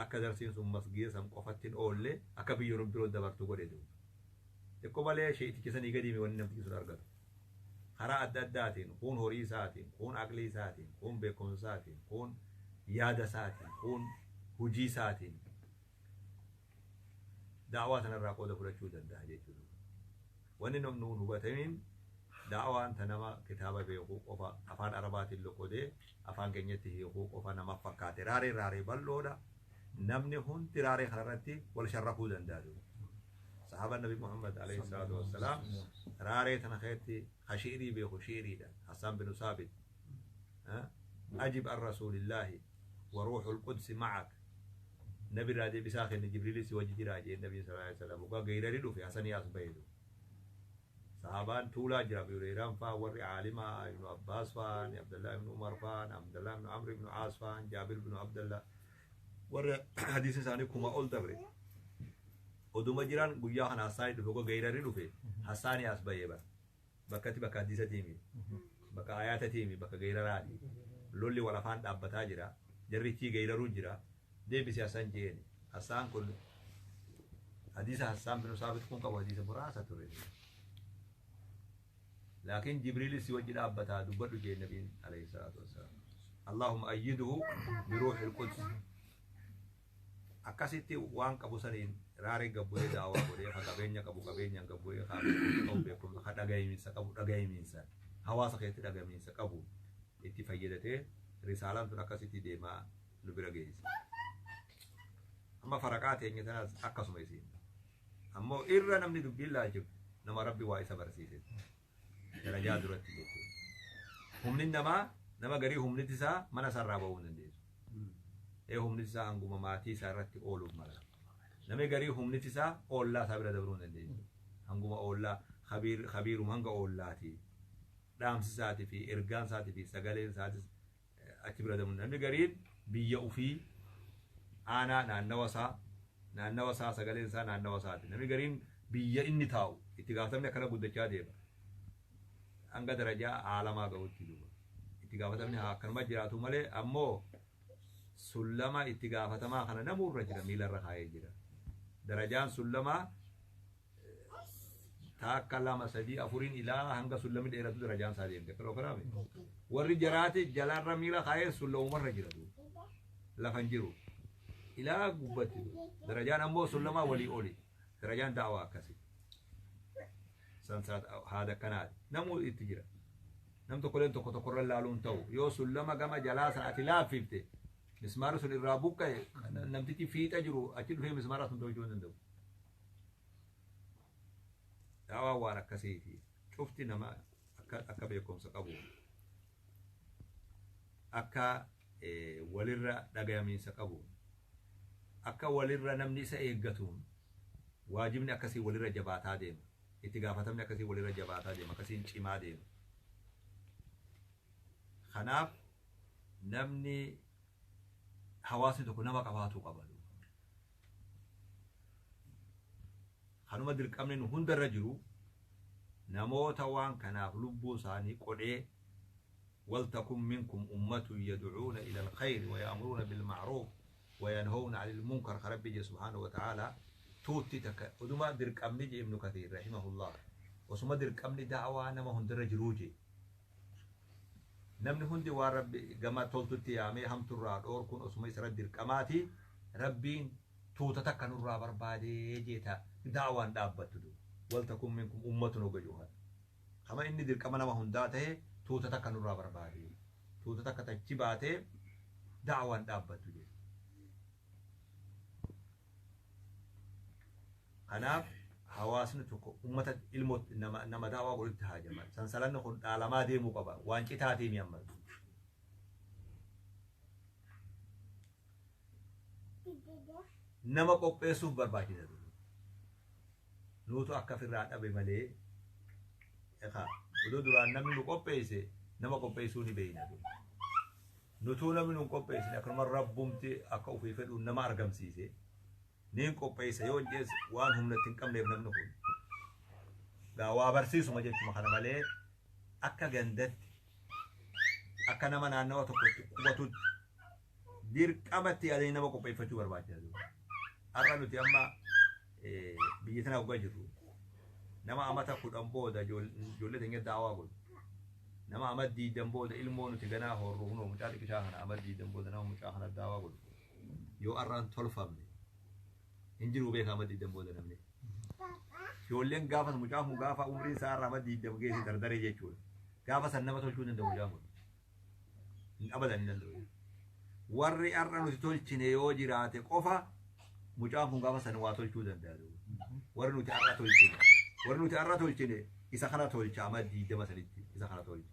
akka darsiin sun masgiida san qofatti hin oolle, akka biyyoon biroo dabartu godhe duuba. Xiqqoo malee sheetichi sanii gadi wanni namtichi sun argatu. Karaa adda addaatiin, kun horii isaatiin, kun aqlii isaatiin, kun beekumsa isaatiin, kun yaada isaatiin, kun hojii isaatiin daawaa sanarraa qooda fudhachuu danda'a jechuudha. Wanni namni hin hubatamiin daawaan ta nama kitaaba beekuu qofa, afaan Arabaatiin loqodee afaan keenyatti hiikuu qofa nama fakkaate. Raaree raaree bal'oodha. Namni hundi raaree kanarratti wal sharrakuu danda'a. Sahaaba Nabi Muhammad alayhi salaatu wassalaam raaree tana keessatti ha shi'irii beeku shi'iriidha. Hassaan bin Saabit. Ajib an rasuulillaahi wa ruuxul qudsi ma'ak. Nabi irraa deebisaa kenne, Jibriilis si wajji jira jeen Nabi sallallahu alaihi wasallam. Dhugaa geerari dhufe Hasanii as baheetu. Sahabaan tuulaa jira, Abu Hurayraan faa, warri caalimaa Ibnu Abbaas faan, Abdullah ibnu Umar faan, Abdullah ibnu Amr ibnu Aas faan, Jaabir ibnu Abdullah, warra hadiisni isaanii kuma ol dabre. Oduma jiran guyyaa kana Hassaanii dhufe, goga geerari dhufe Hassaanii as bahee bara. Bakkatti bakka hadiisa tiimi. Bakka ayaata tiimi, bakka geeraraati. Lolli wal afaan dhaabbataa jira. Jarrichii geeraruu jira. Deebisi Hassan jeeni. Hassaan kun hadiisa Hassaan bin Saabit kun qabu hadiisa muraasa ture. Laakiin Jibriil si wajji dhaabbataa dubbadhu jee Nabiin alayhi salaatu wassalaam. Allahumma ayyiduhu biruuhil quds. Akkasitti waan qabu saniin raaree gabbu'ee daawaa godhee, ka qabeenya qabu qabeenyaan gabbu'ee, ka beekumsa qabu beekumsa, ka dhagayimiinsa qabu dhagayimiinsa, hawaasa keessatti dhagayimiinsa qabu itti fayyadatee risaalaan tun akkasitti deemaa nu bira geesse. Amma faraqaa teenya tanaas akkasuma isiin. Ammoo irra namni dubbiin laalchifu nama Rabbi waa isa barsiise. Darajaa duratti jechuudha. Humni namaa nama garii humniti isaa mana isaarraa bahuu hin dandeessu. Ee, humniti isaa hanguma maatii isaa irratti ooluuf mala. Namni garii humniti isaa oollaa isaa bira dabruu hin dandeessu. Hanguma oollaa kabiiruma hanga oollaati. Dhaamsi isaatii fi ergaan isaatii fi sagaleen isaatis achi bira dabruu. Namni gariin biyya ofii, aanaa naannawa isaa sagaleen isaa naannawa isaati. Namni gariin biyya inni taa'u itti gaafatamni akkana guddachaa deema. Hanga darajaa aalamaa ga'utti duuba. Itti gaafatamni haa akkanuma jiraatu malee, ammoo sullama itti gaafatamaa kana namuurra jira, miilarra kaa'ee jira. Darajaan sullamaa takka, lama, sadii, afuriin ilaa hanga sullami dheeratu darajaan isaa deemte. Akka kanaame warri jaraati jalarra miila kaa'ee sullamumarra jira duuba. Lafa hin jiru. Ilaa gubbatti duuba. Darajaan ammoo sullamaa walii oli. Darajaan daawaa akkasi. Sansaat haada akkanaati. Namuu itti jira. Nam tokkoleen tokko tokkorra laaluun ta'u. Yoo sullama gama jalaa sana ati laaffifte, mismaarri sun irraa buqqa'e, namtichi fiixa jiru achi dhufee mismaara sun tolchuu hin danda'u. Daawaan waan akkasiiti. Cufti nama akka beekumsa qabu, akka walirra dhagayamiinsa qabu, akka walirra namni isa eeggatuun waajibni akkasii walirra jabaataa deema. Itti gaafatamni akkasii walirra jabaataa deema, akkasiin cimaa deema. Kanaaf namni hawaasni tokko nama qabaatuu qaba. Kanuma dirqamni nu hundarra jiru, namoota waan kanaaf lubbuu isaanii qodhee, ولتكن منكم أمة يدعون إلى الخير ويأمرون بالمعروف وينهون عن المنكر، ربي سبحانه وتعالى. Tuutti takka oduma dirqamni je Ibnu Kathiir rahimahullah. Osuma dirqamni da'waa nama hundirra jiruu je. Namni hundi waan Rabbi gama toltutti yaamee hamturraa dhoorkuun osuma isarra dirqamaati. Rabbiin tuuta takka nurraa barbaadee jeeta da'waan dhaabbattu du. Waltakun minkum ummatun hoga juhan. Kama inni dirqama nama hundaa ta'e tuuta takka nurraa barbaadee. Tuuta takka tachi baatee da'waan dhaabbattu jedhe. Kanaaf hawaasni tokko ummata ilmoo nama da'waa godhutti haajama. Sansalanni kun dhaalamaa deemuu qaba. Waan citaatii mi amma. Nama qopheessuuf barbaachisa. Nuutu akka ofirraa dhabe malee odoo duraan namni nu qopheesse nama qopheessuu ni beekna. Nutuu namni nu qopheessine akkasuma rabbumti akka ofii fedhuun nama argamsiise. Niin qopheessa yoo hin waan humna itti hin qabneef namni kun. Gaa waa barsiisuma jechuma kana malee akka gandatti akka nama naannawa tokkotti qubatutti dirqamatti yaadanii nama qopheeffachuu barbaachisa. Har'a nuti amma biyya tana hoggaa jirru nama amata 10 booda ijoollee teenya daawaa godhu. Nama ama 20 booda ilmoo nuti ganaa horru hunoo mucaa xiqqishaa kana ama 20 booda nama mucaa kana daawaa godhu. Yoo har'aan tolfamne hin jiru beekaa ama 20 booda namni. Ijoolleen gaafas mucaan kun gaafa umriin isaa har'a ama 20 geesse dardaree jechuudha. Gaafa san nama tolchuu hin danda'u mucaan kun. Hin abadan hin danda'u. Warri har'a nuti tolchine yoo jiraate qofa mucaan kun gaafa san waa tolchuu danda'a. Warri nuti har'a tolchine. Warri nuti har'a tolchine isa kana tolcha ama 20 sanitti isa kana tolcha.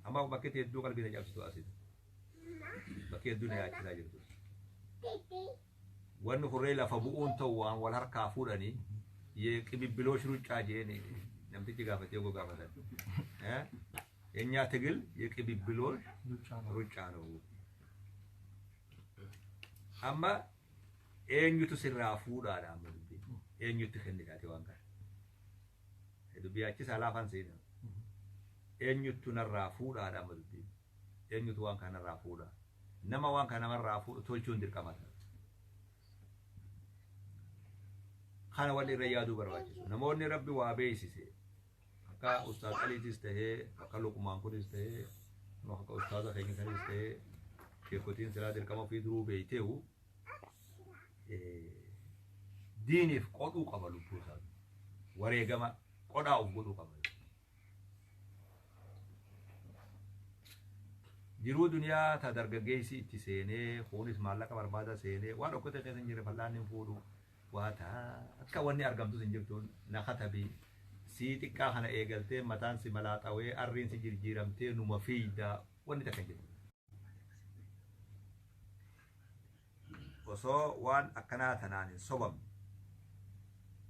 Amma bakki hedduu qalbii na cabsitu asitti. Bakki hedduu na yaachisaa jirtu. Wanni hurree lafa bu'uun ta'u waan wal harkaa fuudhanii qibibbiloosh ruccaa jeen namtichi gaafatee ogoo gaafatan. የእኛ ትግል የቅብብሎሽ ሩጫ ነው። Amma eenyutu sirraa fuudhaadha amma dubbii eenyutti kennitaati waan kana dubbii achi laafaan seena eenyutu narraa fuudhaadha amma dubbii eenyutu waan kana narraa fuudha nama waan kana namarraa fuudhu tolchuun dirqama ta'a. Kana walli irra yaaduu barbaachisu namoonni rabbi waa beeksise akka ustaaz Aliitis tahee akka Luqmaan kunis tahee akka ustaaza keenya kanis tahee sheekotiin silaa dirqama ofii duruu beeyteehu diiniif qodhuu qaba lubbuu isaa wareegama qodhaa of godhuu qaba. Jiruu duniyaa ta dargaggeessi itti seenee kunis maallaqa barbaada seenee waan okkotee keessa hin jirre fallaan hin fuudhu waa akka wanni argamtus hin jirtu na katabi sii xiqqaa kana eegaltee mataan si malaaxawee arriin si jirjiiramtee numa fiida wanni takka hin jirtu. Osoo waan akkanaa tanaan hin sobamne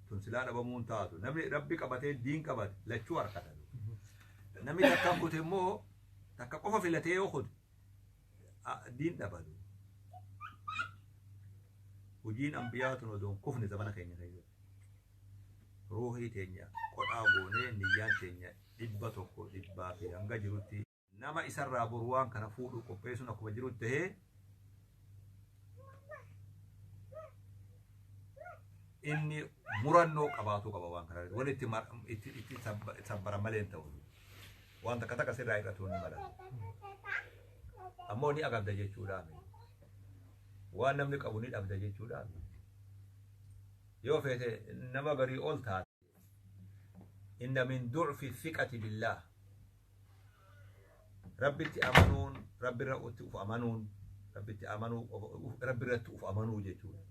tun silaa dhabamuun taatu namni rabbi qabatee diin qabate lachuu harkata. Namni takka kute immoo takka qofa filatee yoo kute diin dhabatu. Hojiin ambiyaa tun odoon kufne zamana keenya keessatti. Ruuhii teenya qodhaa goonee niyyaan teenya 100 100 fi hanga jirutti nama isarraa boru waan kana fuudhu qopheessuun akkuma jirutti tahee inni murannoo qabaatu qaba waan kana wanni itti sabbara malee hin ta'u. Waan takka takka sirraa irratti ni mala. Ammoo ni agabda jechuudha. Waan namni qabu ni dhabda jechuudha. Yoo feete nama garii ol taate inna min du'fi thiqati billah. Rabbitti amanuun rabbirratti uf amanuun rabbitti amanuu rabbirratti uf amanuu jechuudha.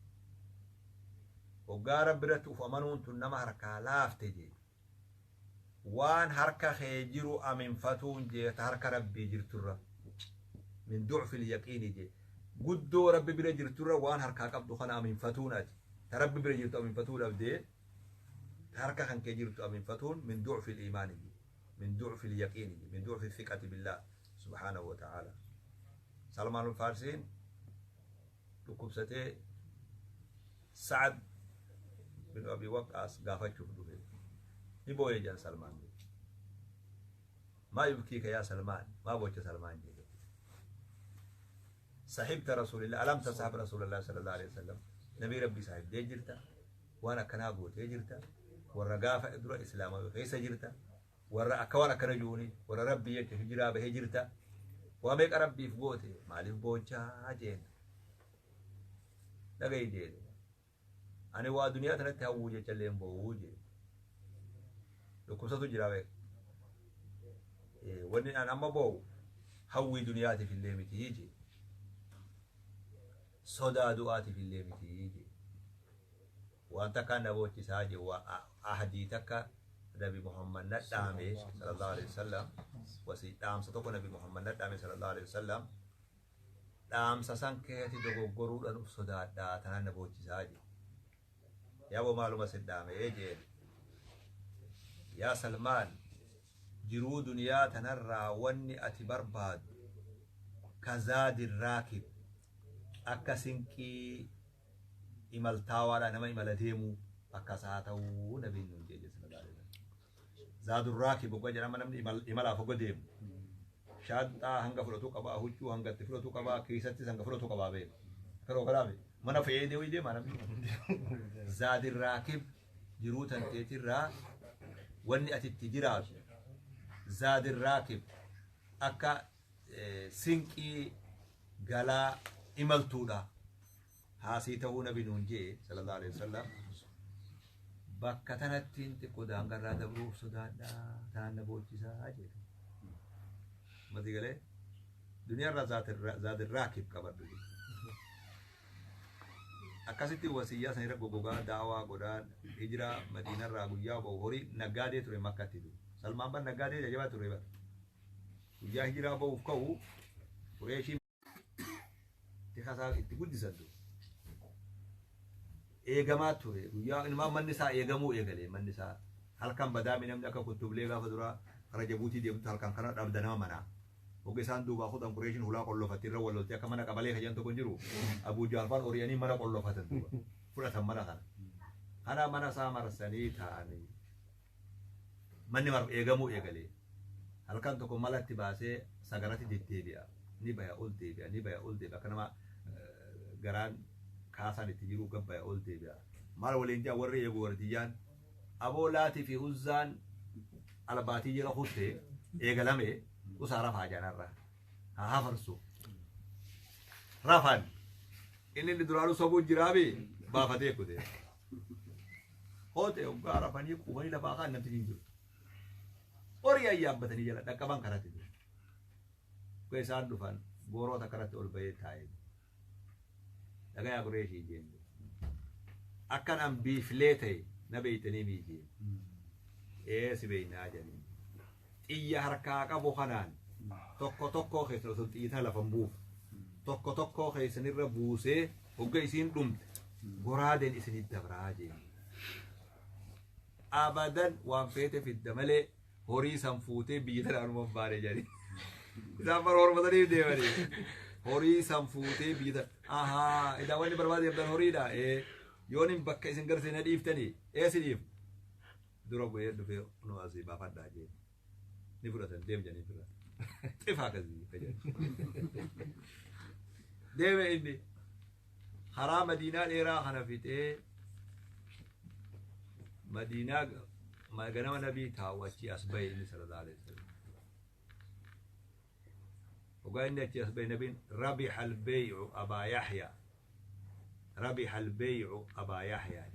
Hoggaa rabbirratti uf amanuun tun nama harkaa laafte jee. Waan harka kee jiru aminfatuun jee ta harka rabbii jirturra. Min du'fi yaqiini jee. Guddoo rabbi bira jirturra waan harkaa qabdu kana aminfatuun ati. Ta rabbi bira jirtu aminfatuu dhabdee ta harka kan kee jirtu aminfatuun min du'fi iimaani jee. Min du'fi yaqiini jee. Min du'fi thiqati billah subhaanahu wa ta'ala. Salmaan Faarsiin dhukkubsatee Sa'ad bin Abi Waqqaas gaafachuuf dhufe. Ni boo'ee jedhan Salmaan. Maa yubkiika yaa Salmaan? Maa boocha Salmaan jedhe. Sahibta Rasuulillah alam tasahab Rasuulillah sallallahu alaihi wasallam. Nabii Rabbii sahibdee jirta. Waan akkanaa gootee jirta. Warra gaafa dura islaama keessa jirta. Warra akka waan akkana juuni warra rabbii jecha hijiraa bahee jirta. Waa meeqa rabbiif goote maaliif boochaa jeen. Dhagahi jeen. Ani waa duniyaa tanatti hawwuu jecha illee hin boo'uu jeen. Dhukkubsatu jira beeka. Wanni an amma boo'u hawwii duniyaatiif illee miti jee. Sodaa du'aatiif illee miti jee. Waan takkaan na boochisaa jee waa ahdii takka Nabi Muhammad na dhaame sallallahu alaihi wasallam wasii dhaamsa tokko Nabi Muhammad na dhaame sallallahu alaihi wasallam dhaamsa san keeti dogoggoruudhaan uf sodaadhaa tanaan na boochisaa jee. Yaaboo maaluma si dhaame jeen. Yaa Salmaan jiruu duniyaa tanarraa wanni ati barbaadu kazaadi raakib akka sinqii imaltaawaadha nama imala deemuu akkas haa ta'uu nabiin nuun jedhe sallallahu alaihi wasallam. Zaadu raakib hogga jedhama namni imalaaf hogga deemu. Shaanxaa hanga fudhatu qabaa, huccuu hanga itti fudhatu qabaa, keessattis hanga fudhatu qabaa beeku. Akka kanaaf mana fe'ee deemuu deema namni. Zaadi raakib jiruu tanteetirraa wanni ati itti jiraatu zaadi raakib akka sinqii galaa imaltuudha. Haasii ta'uu nabi nuun jee sallallahu alaihi wasallam. Bakka tanatti xiqqoo daangarraa dabruuf sodaadhaa tanaan na boochisaa jedhe. Mati galee duniyaarraa zaadi raakib qabadhu. Akkasitti wasiyyaa sanirra goggogaa daawaa godhaan hijiraa madiinarraa guyyaa ba'u horii naggaadee ture makkatti ture. Salmaan ban naggaadee jajjabaa ture bara. Guyyaa hijiraa ba'uuf ka'u Qureeshii tikasaa itti guddisan ture. Eegamaa ture guyyaa inumaa manni isaa eegamuu eegale manni isaa halkan badaami namni akka kuttublee gaafa duraa kara Jabuutii deemtu halkan kana dhabda nama manaa. Hogga isaan duubaa kutan Qureeshiin hulaa qollofatti irra wal loltee akka mana qabalee kajan tokko hin jiru. Abuu Jaalfaan ori'anii mana qollofatan duuba. Fudhatan mana kana. Kana mana isaa marsanii taa'anii. Manni mar eegamuu eegale. Halkan tokko malatti baasee sagaratti deddeebi'a. Ni baya ol deebi'a, ni baya ol deebi'a. Akka nama garaan kaasaan itti jiru gabbaya ol deebi'a. Maal waliin jaa warri eegu wardiyyaan aboo laatii fi uzzaan albaatii jala kutte eegalame usaa rafaa jaanarra. Haa hafarsu. Rafan. Inni inni duraanuu sobuu jiraabi baafatee kute. Hoote hoggaa rafanii quufanii lafaa kaan namti hin jiru. Horii ayyaabbatanii jala dhaqqaban karatti jiru. Hoggaa isaan dhufan gooroota karatti ol bahee taa'ee. Dhagayaa Qureeshii jeen. Akkan an biiflee ta'e na beeytanii miijeen. Ee si beeynaa jedhanii. Xiyya harkaa qabu kanaan tokko tokkoo keessan osoo xiyyitaa lafa hin buufu. Tokko tokkoo keessanirra buusee hogga isiin dhumte goraadeen isinit dabraa jeen. Abadan waan feete fidda malee horii san fuutee biyya tana anuma hin baane jedhanii. Isaan bara hormataniif deemanii. Horii san fuutee biyya tana. Ahaa, idaa wanni barbaade deemtan horiidha. Ee, yoon hin bakka isin garsee na dhiiftanii. Ee si dhiif. Dura bu'ee dhufee nu asii baafadhaa jeen. Ni fudhatan deem jedhanii bira. Xifaa akkasii jedhan. Deeme inni karaa Madiinaa dheeraa kana fixee Madiinaa ganama nabii taa'u achii as bahe inni sallallahu alaihi wasallam. Hoggaa inni achii as bahe nabiin rabiha albeey'u abaa Yaxyaa. Rabiha albeey'u abaa Yaxyaa.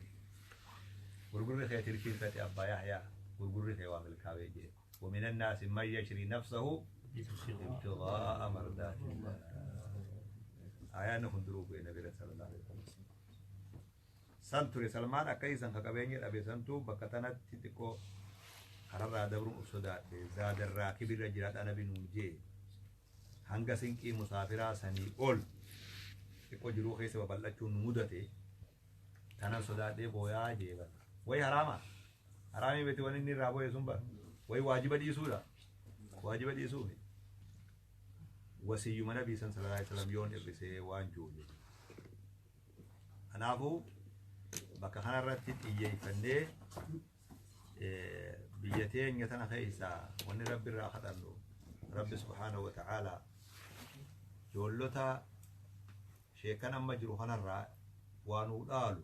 Gurgurri kee tirkiifate abbaa Yaxyaa. Gurgurri kee waa milkaa'ee jee. ومن الناس من يشري نفسه ابتغاء مرضات الله. آيان خندرو بين النبي صلى الله عليه وسلم. San ture Salmaan akka isan ka qabeenya dhabe santu bakka tanatti xiqqoo kararraa dabruun of sodaadhe zaadarraa kibirra jiraadha nabi nuun jee hanga sinqii musaafiraa sanii ol xiqqoo jiruu keessa babal'achuun nu mudate tanan sodaadhee booyaa jee bara. Wayi haraama haraamii miti wanni inni irraa booye sun bara wayi waajiba dhiisuudha waajiba dhiisuufi wasiyyuma nabii san sallallahu alaihi wasallam yoon irrisee waan jiru. Kanaafuu bakka kanarratti xiyyeeffannee biyya teenya tana keessaa wanni rabbi irraa kadhannu rabbi subhaanahu wa ta'aalaa ijoollota sheekan amma jiru kanarraa waa nuu dhaalu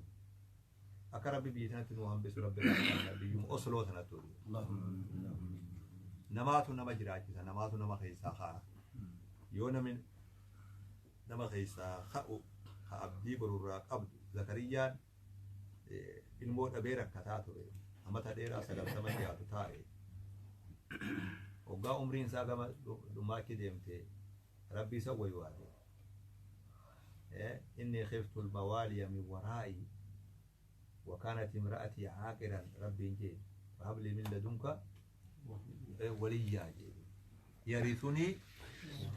Akka Rabbi biyya sanatti nu hambisu Rabbi irraa biyyuma Osloo sanatti oduu. Namaatu nama jiraachisa, namaatu nama keessaa ka'a. Yoo namni nama keessaa ka'u ka abdii borurraa qabdu Zakariyyaan ilmoo dhabee rakkataa ture. Amata dheeraa 90 dhiyaatu taa'e. Hoggaa umriin isaa gama dhumaatti deemte Rabbi isa waywaate. Inni khiftu al-mawaaliya min waraa'i wa kaanat imra'atii caaqiran Rabbiin jee fahabli min ladunka waliyyaa jee. Yarithunii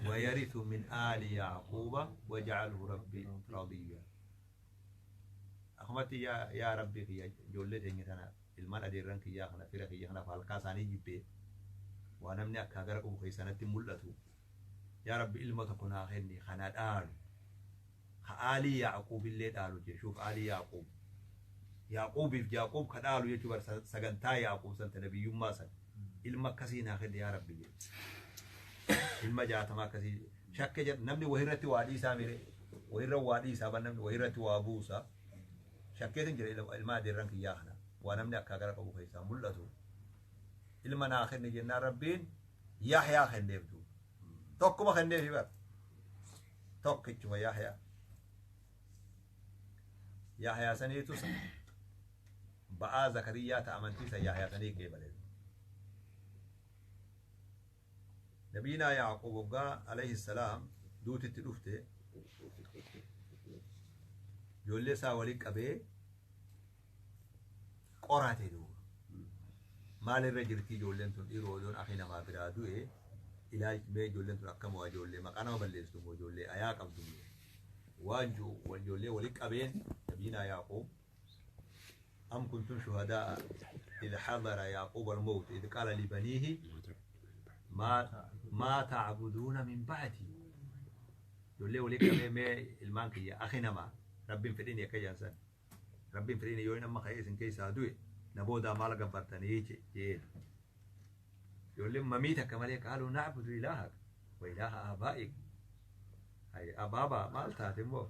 wa yarithu min aali Yaaquuba waj'alhu Rabbi radiyya. Akkumatti yaa Rabbi kiyya ijoollee teenya tana ilmaan adeerran kiyyaa kana fira kiyya kanaaf halkaa isaanii jibbee waa namni akka gara qabu keessanatti mul'atu. Yaa Rabbi ilma tokko naa kenni kana dhaalu. Ka aalii Yaaquub illee dhaalu jechuuf aalii Yaaquub. Yaaquubiif Yaaquub ka dhaalu jechuu bar sagantaa Yaaquub san ta nabiyyummaa san. Ilma akkasii naa kenni yaa Rabbi jedhe. Ilma 60 akkasii shakke jedha namni wahirratti waa dhiisaa mire wahirra waa dhiisaa ban namni wahirratti waa buusa. Shakkeetin jira ilma adeerran kiyyaa kana waa namni akka gara qabu keessaa mul'atu. Ilma naa kenni jennaan Rabbiin Yahyaa kenneef duuba. Tokkuma kenneefi bar. Tokkichuma Yahyaa. Yahyaa saniitu ba'aa Zakariyyaa ta amantii san Yahyaa sanii qeebale. Nabiinaa Yaaqoob waggaa alayhi salaam duutitti dhufte ijoollee isaa waliin qabee qorate duuba. Maalirra jirti ijoolleen tun dhiiroo odoon akhi namaa biraa du'e ilaalchi mee ijoolleen tun akkam waa ijoollee maqaa nama balleessitu moo ijoollee ayaa qabdu moo waan jiru ijoollee waliin qabeen nabiinaa Yaaqoob am kuntum shuhadaa idh hadara Yaaqoob al-mawt idh qaala libaniihi maa ta'buduuna min ba'di ijoollee waliin qabee mee ilmaan kiyya akhi namaa Rabbiin fedhiin akka jaansan Rabbiin fedhiin yoo inni amma ka'ee isin keessaa du'e na boodaa maal gabbartanii jeen. Ijoolleen mamii takka malee qaaluu na'budu ilaahak wa ilaaha aabaa'ik. Abaabaa maal taate immoo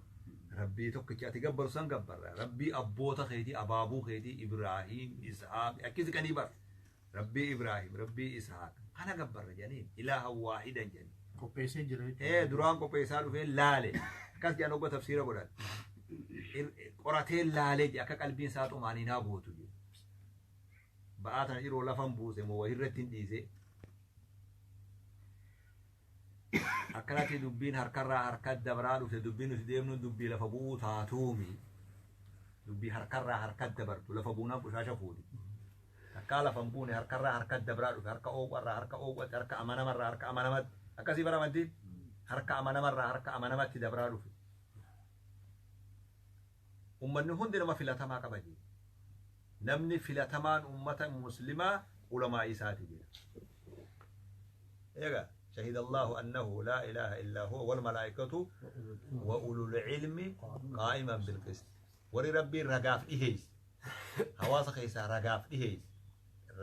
Rabbii tokkicha ati gabbaru san gabbarra. Rabbii abboota keetii abaabuu keetii Ibraahim Ishaaq akkisi qanii bar. Rabbii Ibraahim Rabbii Ishaaq kana gabbarra jedhaniin ilaaha waahidan jedhaniin. Qopheessee jira jechuudha. Duraan qopheessaa dhufee laale. Akkas jedhan ogga tafsiira godhan. Qoratee laalee jedhe akka qalbiin isaa xumaaniinaa gootu jedhe. Ba'aa tana yeroo lafan buuse moo wahirratti hin dhiise. Akkanatti dubbiin harkarraa harka dabraa dhufte dubbiin nuti deemnu dubbii lafa bu'uu taatuumi. Dubbii harkarraa harka dabartu lafa buunaan qushaasha fuuti. Takkaa lafa hin buune harkarraa harka dabraa dhufe harka ooqarraa harka ooqatti harka amanamarraa harka amanamatti akkasii bara amantiin harka amanamarraa harka amanamatti dabraa dhufe. Ummanni hundi nama filatamaa qaba jedhe. Namni filatamaan ummata muslimaa ulamaa isaati jedha. Egaa shahida Allahu annahu laa ilaaha illaa huwa wal malaa'ikatu wa ulul ilmi qaa'iman bil qist. Warri Rabbiin ragaaf dhiheesse. Hawaasa keessaa ragaaf dhiheesse.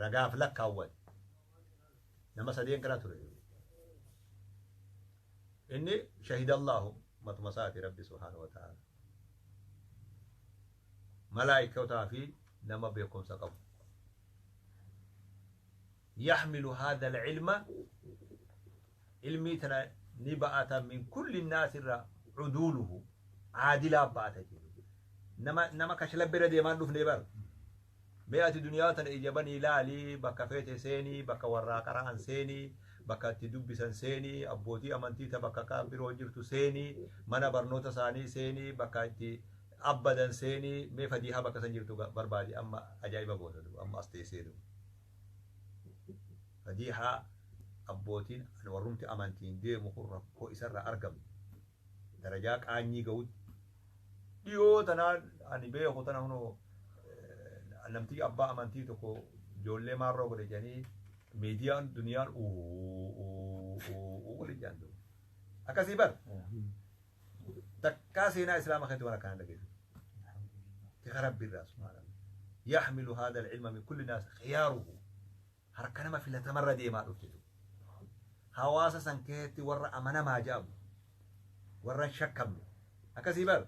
Ragaaf lakkaawwate. Nama sadeen kana ture. Inni shahida Allahu matuma isaati Rabbi subhaanahu wa ta'ala. Malaa'ikotaa fi nama beekumsa qabu. Yaxmilu haadha al-ilma ilmii tana ni ba'ata min kulli naas irra cuduuluhu caadilaa ba'ata jedhu. Nama kashlabbe irra deemaan dhufne bar. Mee ati duniyaa tana ija banii ilaalii bakka feete seenii bakka warraa qara'an seenii bakka itti dubbisan seenii abbootii amantii ta bakka kaan biroo jirtu seenii mana barnoota isaanii seenii bakka itti abbadan seenii mee fadiihaa bakka san jirtu barbaadi amma ajaa'iba goota duuba amma as teessee duuba. Fadiihaa abbootiin warrumti amantiin deemu kun rakkoo isarraa argamu darajaa qaanyii ga'utti dhiyoo tanaan ani beeku tana hunoo namtii abbaa amantii tokko ijoollee maarroo godhe jedhanii miidiyaan duniyaan waliin jedhan duuba. Akkasii bar takkaa seenaa islaama keessatti waan akkana dhageessu. Tika Rabbi irraa subhaanallah. Yaxmilu haadha al-ilma min kulli naas khiyaaruhu. Harka nama filatamarra deemaa dhufte. Hawaasa san keessatti warra amanamaa jedhamu warra hin shakkamne. Akkasii bar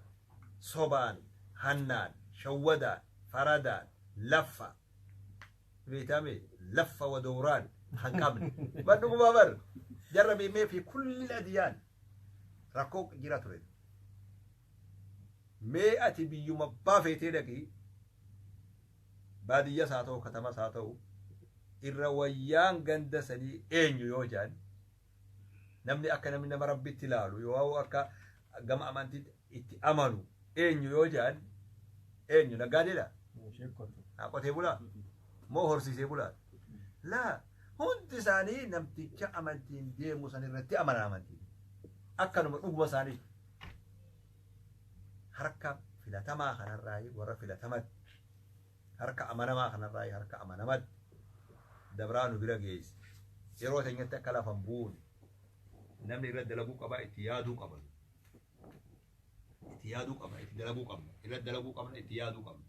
sobaan, hannaan, shawwadaan, Faradaan laffa beetame laffa wa dawraan kan qabne bar dhuguma bar jarra beemee fi kulli adiyaan rakkoo jira ture. Mee ati biyyuma baafeetee dhaqii baadiyyas haa ta'u katamas haa ta'u irra wayyaan ganda sanii eenyu yoo jedhan namni akka namni nama rabbitti ilaalu yoo akka gama amantiitti itti amanu eenyu yoo jedhan eenyu naggaadeedha qotee bulaa moo horsiisee bulaa laa hundi isaanii namticha amantiin deemu san irratti amanan amantiin akkanuma dhuguma isaanii harka filatamaa kanarraa warra filatamatti harka amanamaa kanarraa harka amanamatti dabraa nu bira geesse yeroo teenyatti akka lafan buune namni irra dalaguu qaba itti yaaduu qaba itti yaaduu qabna itti dalaguu qabna irra dalaguu qabna itti yaaduu qabna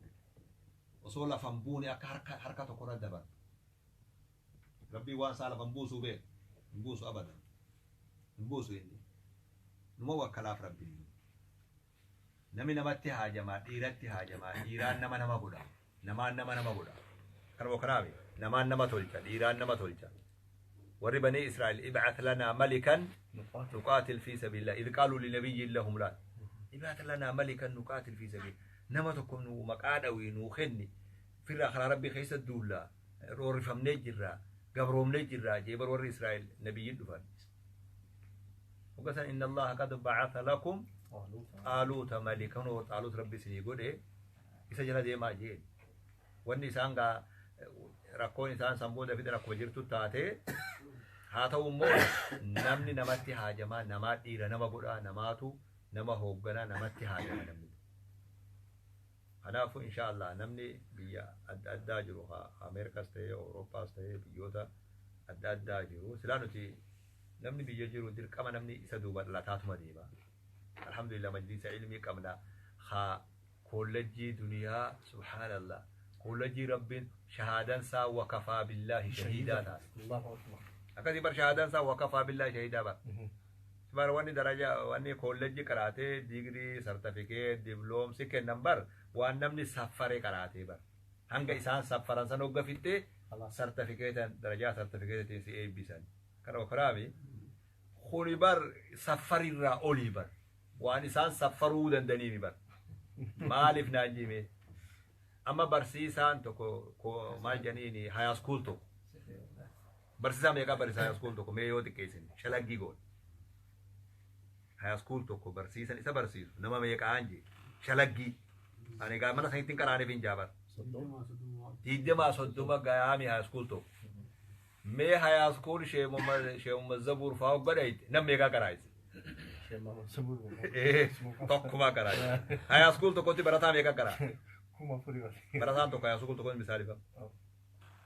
osoo lafan buune akka harka tokko irra dabarra rabbii waan isaa lafan buusuu beeku hin buusu abadan hin buusu inni numa wakkalaaf rabbiin namni namatti haajamaa dhiiratti haajamaa dhiiraan nama nama godha namaan nama nama godha kanuma kanaami namaan nama tolcha dhiiraan nama tolcha warri banii Israa'el ib'ath lanaa malikan nuqaatil fi sabiilillah idh qaaluu linabiyyin lahum laa ib'ath lanaa malikan nuqaatil fi sabiilillah nama tokko nu maqaa dhawii nuu kenni firraa karaa rabbii keessa duullaa roorrifamnee jirraa gabroomnee jirraa jee bar warri Israa'el nabiyyiin dhufan وقسم إن الله قد بعث لكم طالوت ملكا وطالوت ربي سني godhe isa jala deemaa jeen wanni isaan gaa rakkoon isaan san booda fide rakkoo jirtu taate haa ta'u immoo namni namatti haajamaa namaa dhiira nama godhaa namaatu nama hoogganaa namatti haajama namni. Kanaafuu insha Allah namni biyya adda addaa jiru Ameerikaas ta'ee Awurooppaas ta'ee biyyoota adda addaa jiru silaa nuti namni biyya jiru dirqama namni isa duuba dhalataatuma deema. Alhamdulillah majlisa ilmii qabna haa kollejjii duniyaa subhaanallah kollejjii rabbiin shahaadan isaa wakafaa billaahi shahiidaa taate. Akkasii bar shahaadan isaa wakafaa billaahi shahiidaa bar. Bar wanni daraja wanni kollejjii qaraatee digirii sartifikeet diploomsi kennan bar waan namni saffaree qaraatee bar. Hanga isaan saffaran san hogga fixxee sartifikeetan darajaa sartifikeetiin si eebbisan. Kana okaraami kuni bar saffarirraa olii bar. Waan isaan saffaruu dandaniimi bar. Maaliif naan jime amma barsiisaan tokko maal jedhaniini high school tokko barsiisaa meeqaa barsiisaa high school tokko mee yoo xiqqeessin shalaggii goone high school tokko barsiisan isa barsiisu nama meeqaan jee shalaggii ani gaa mana sanittiin qaraaniif hin jaabar 20-30 gayaami high school tokko mee high school sheemuma zabuur faa godhayte nam meeqaa qaraayise tokkuma qaraayise high school tokkotti barataa meeqa qaraa barataan tokko high school tokkotti misaalifa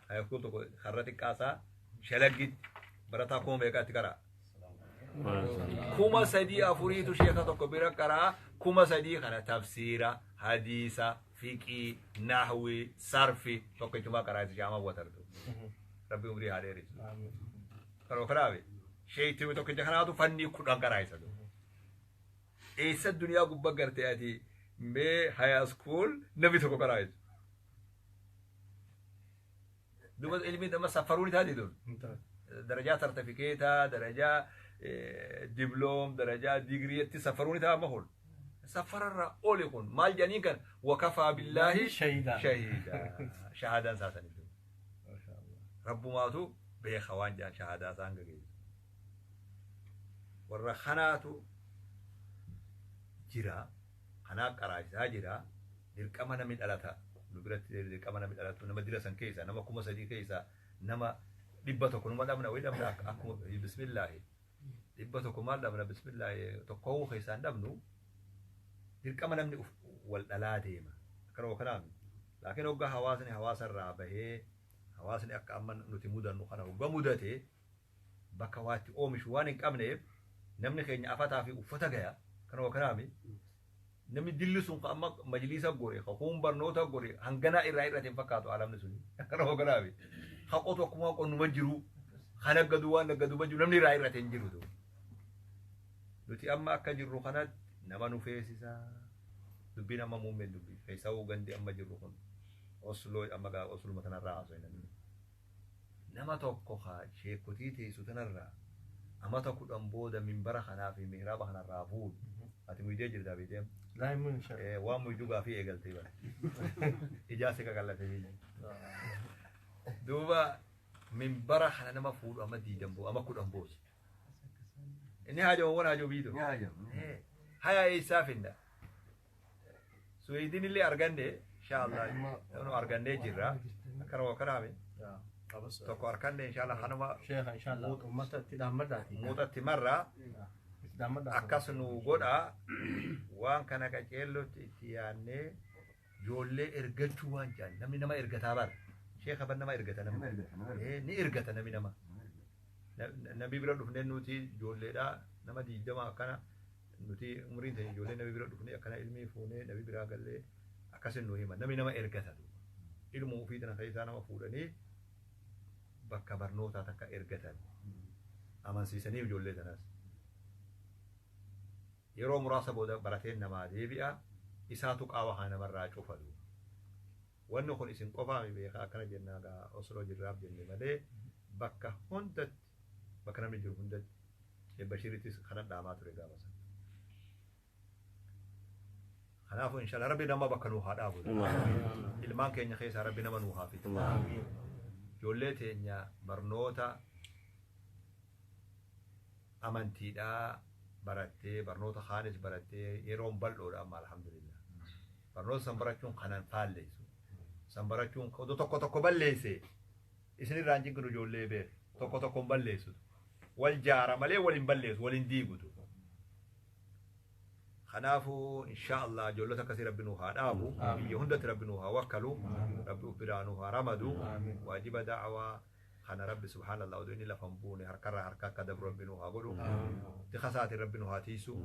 high school tokko har'a xiqqaasaa shalaggitti barataa kuma meeqaatti qaraa 3,000-4,000 sheeka tokko bira qaraa 3,000 kana tafsiira hadiisa fiqii nahwii sarfi tokkichumaa qaraayise shaama watartu rabbi umrii haa dheeressu karoo kanaafi sheeytii tokkicha kanaatu fannii 10 qaraayisa eessa duniyaa gubbaa gartee ati mee high school namni tokko qaraayisu duba ilmiin amma saffaruun taati tun darajaa sartifikeetaa darajaa diploom darajaa digiriitti saffaruun taa amma kun saffararraa oli kun maal jedhaniin kan wakafaa billaahi shahiidaa shahaadaan isaa saniif rabbumaatu beeka waan jedhan shahaadaa isaan gageessu warra kanaatu jira kanaa qaraachisaa jira dirqama namni dhalata nu biratti dirqama namni dhalatu nama dira san keessa nama 3,000 keessa nama 100 numa dhabna wayi dhabna akkuma bismillaahi 100 maal dhabna bismillaahi tokkoo keessaan dhabnu dirqama namni wal dhalaa deema akkanuma kanaami laakiin hoggaa hawaasni hawaasarraa bahee hawaasni akka amma nuti mudannu kana hoggaa mudate bakka waatti oomishu waan hin qabneef namni keenya afataa fi uffata gaya kanuma kanaami namni dilli sun amma majliisa gore kun barnoota gore hanganaa irraa irratti hin fakkaatu alamni suni kanuma kanaami haqotu akkuma qonnuma jiru kan aggaduu waan aggaduma jiru namni irraa irratti hin jiru nuti amma akka jirru kanatti nama nu feesisaa dubbiin amma muummeen dubbii keessaa gandi amma jirru kun Osloo amma gaa Osluma tanarraa haasofna. Nama tokko haa sheekotii teessu tanarraa amata 10 booda minbara kanaa fi mihraaba kanarraa fuudhu. Ati muydee jirtaa beekteem? Laa hin muyin inshallah. Waan muyduu gaafii eegaltee bara. Ijaa si qaqallatee. Duuba minbara kana nama fuudhu ama diidan booda ama 10 booda. Inni haajama waan haajoo biitu. Ni haajama. Haya eessaa finna? Suweedin illee arganne inshallah nu argannee jirra. Akkana akkanaami. Tokko arganne inshallah kanuma Sheekha inshallah uummata itti dhaammadhaati. Muuxatti marraa Itti dhaammadhaa. Akkas nu godha waan kana qaceellotti itti yaannee ijoollee ergachuu waan jaan namni nama ergataa bara. Sheekha ban nama ergata Nama namni. ergata, nama ergata. Ni ergata namni nama. Nabi bira dhufnee nuti ijoolleedha nama 20 akkana nuti umriin teenya ijoollee nabi bira dhufnee akkana ilmii fuunee nabi biraa gallee akkasin nu hima namni nama ergata duuba. Ilmuu ofii tana keessaa nama fuudhanii bakka barnootaa takka ergatan amansiisanii ijoollee tanas. Yeroo muraasa booda barateen namaa deebi'a isaatu qaawa haa namarraa cufa duuba. Wanni kun isin qofaami beekaa akkana jennaa gaa Osloo jirraaf jenne malee bakka hundatti bakka namni jiru hundatti Bashirittis kanan dhaamaa ture gaafa sana. Kanaafuu inshallah Rabbi nama bakka nuu haa dhaabu. Ilmaan keenya keessaa Rabbi nama nuu haa fidu. Ijoollee teenya barnoota amantiidhaa barattee barnoota kaanis barattee yeroon bal'oodha amma alhamdulillah. Barnoota san barachuun kanan faalleessu. San barachuun odoo tokko tokko balleesse isinirraa hin jigginu ijoollee beeku tokko tokko hin balleessu. Wal jaara malee wal hin balleessu wal hin diigutu. Kanaafuu inshaallah ijoollota akkasii Rabbi nuu haa dhaabu. Biyya hundatti Rabbi nuu haa wakkalu. Rabbi uf biraa nuu haa ramadu. Waajiba da'awaa kana Rabbi subhaanallah odoo inni lafa hin buune harkarraa harka akka dabru Rabbi nuu haa godhu. Tika isaatiin Rabbi nuu haa tiisu.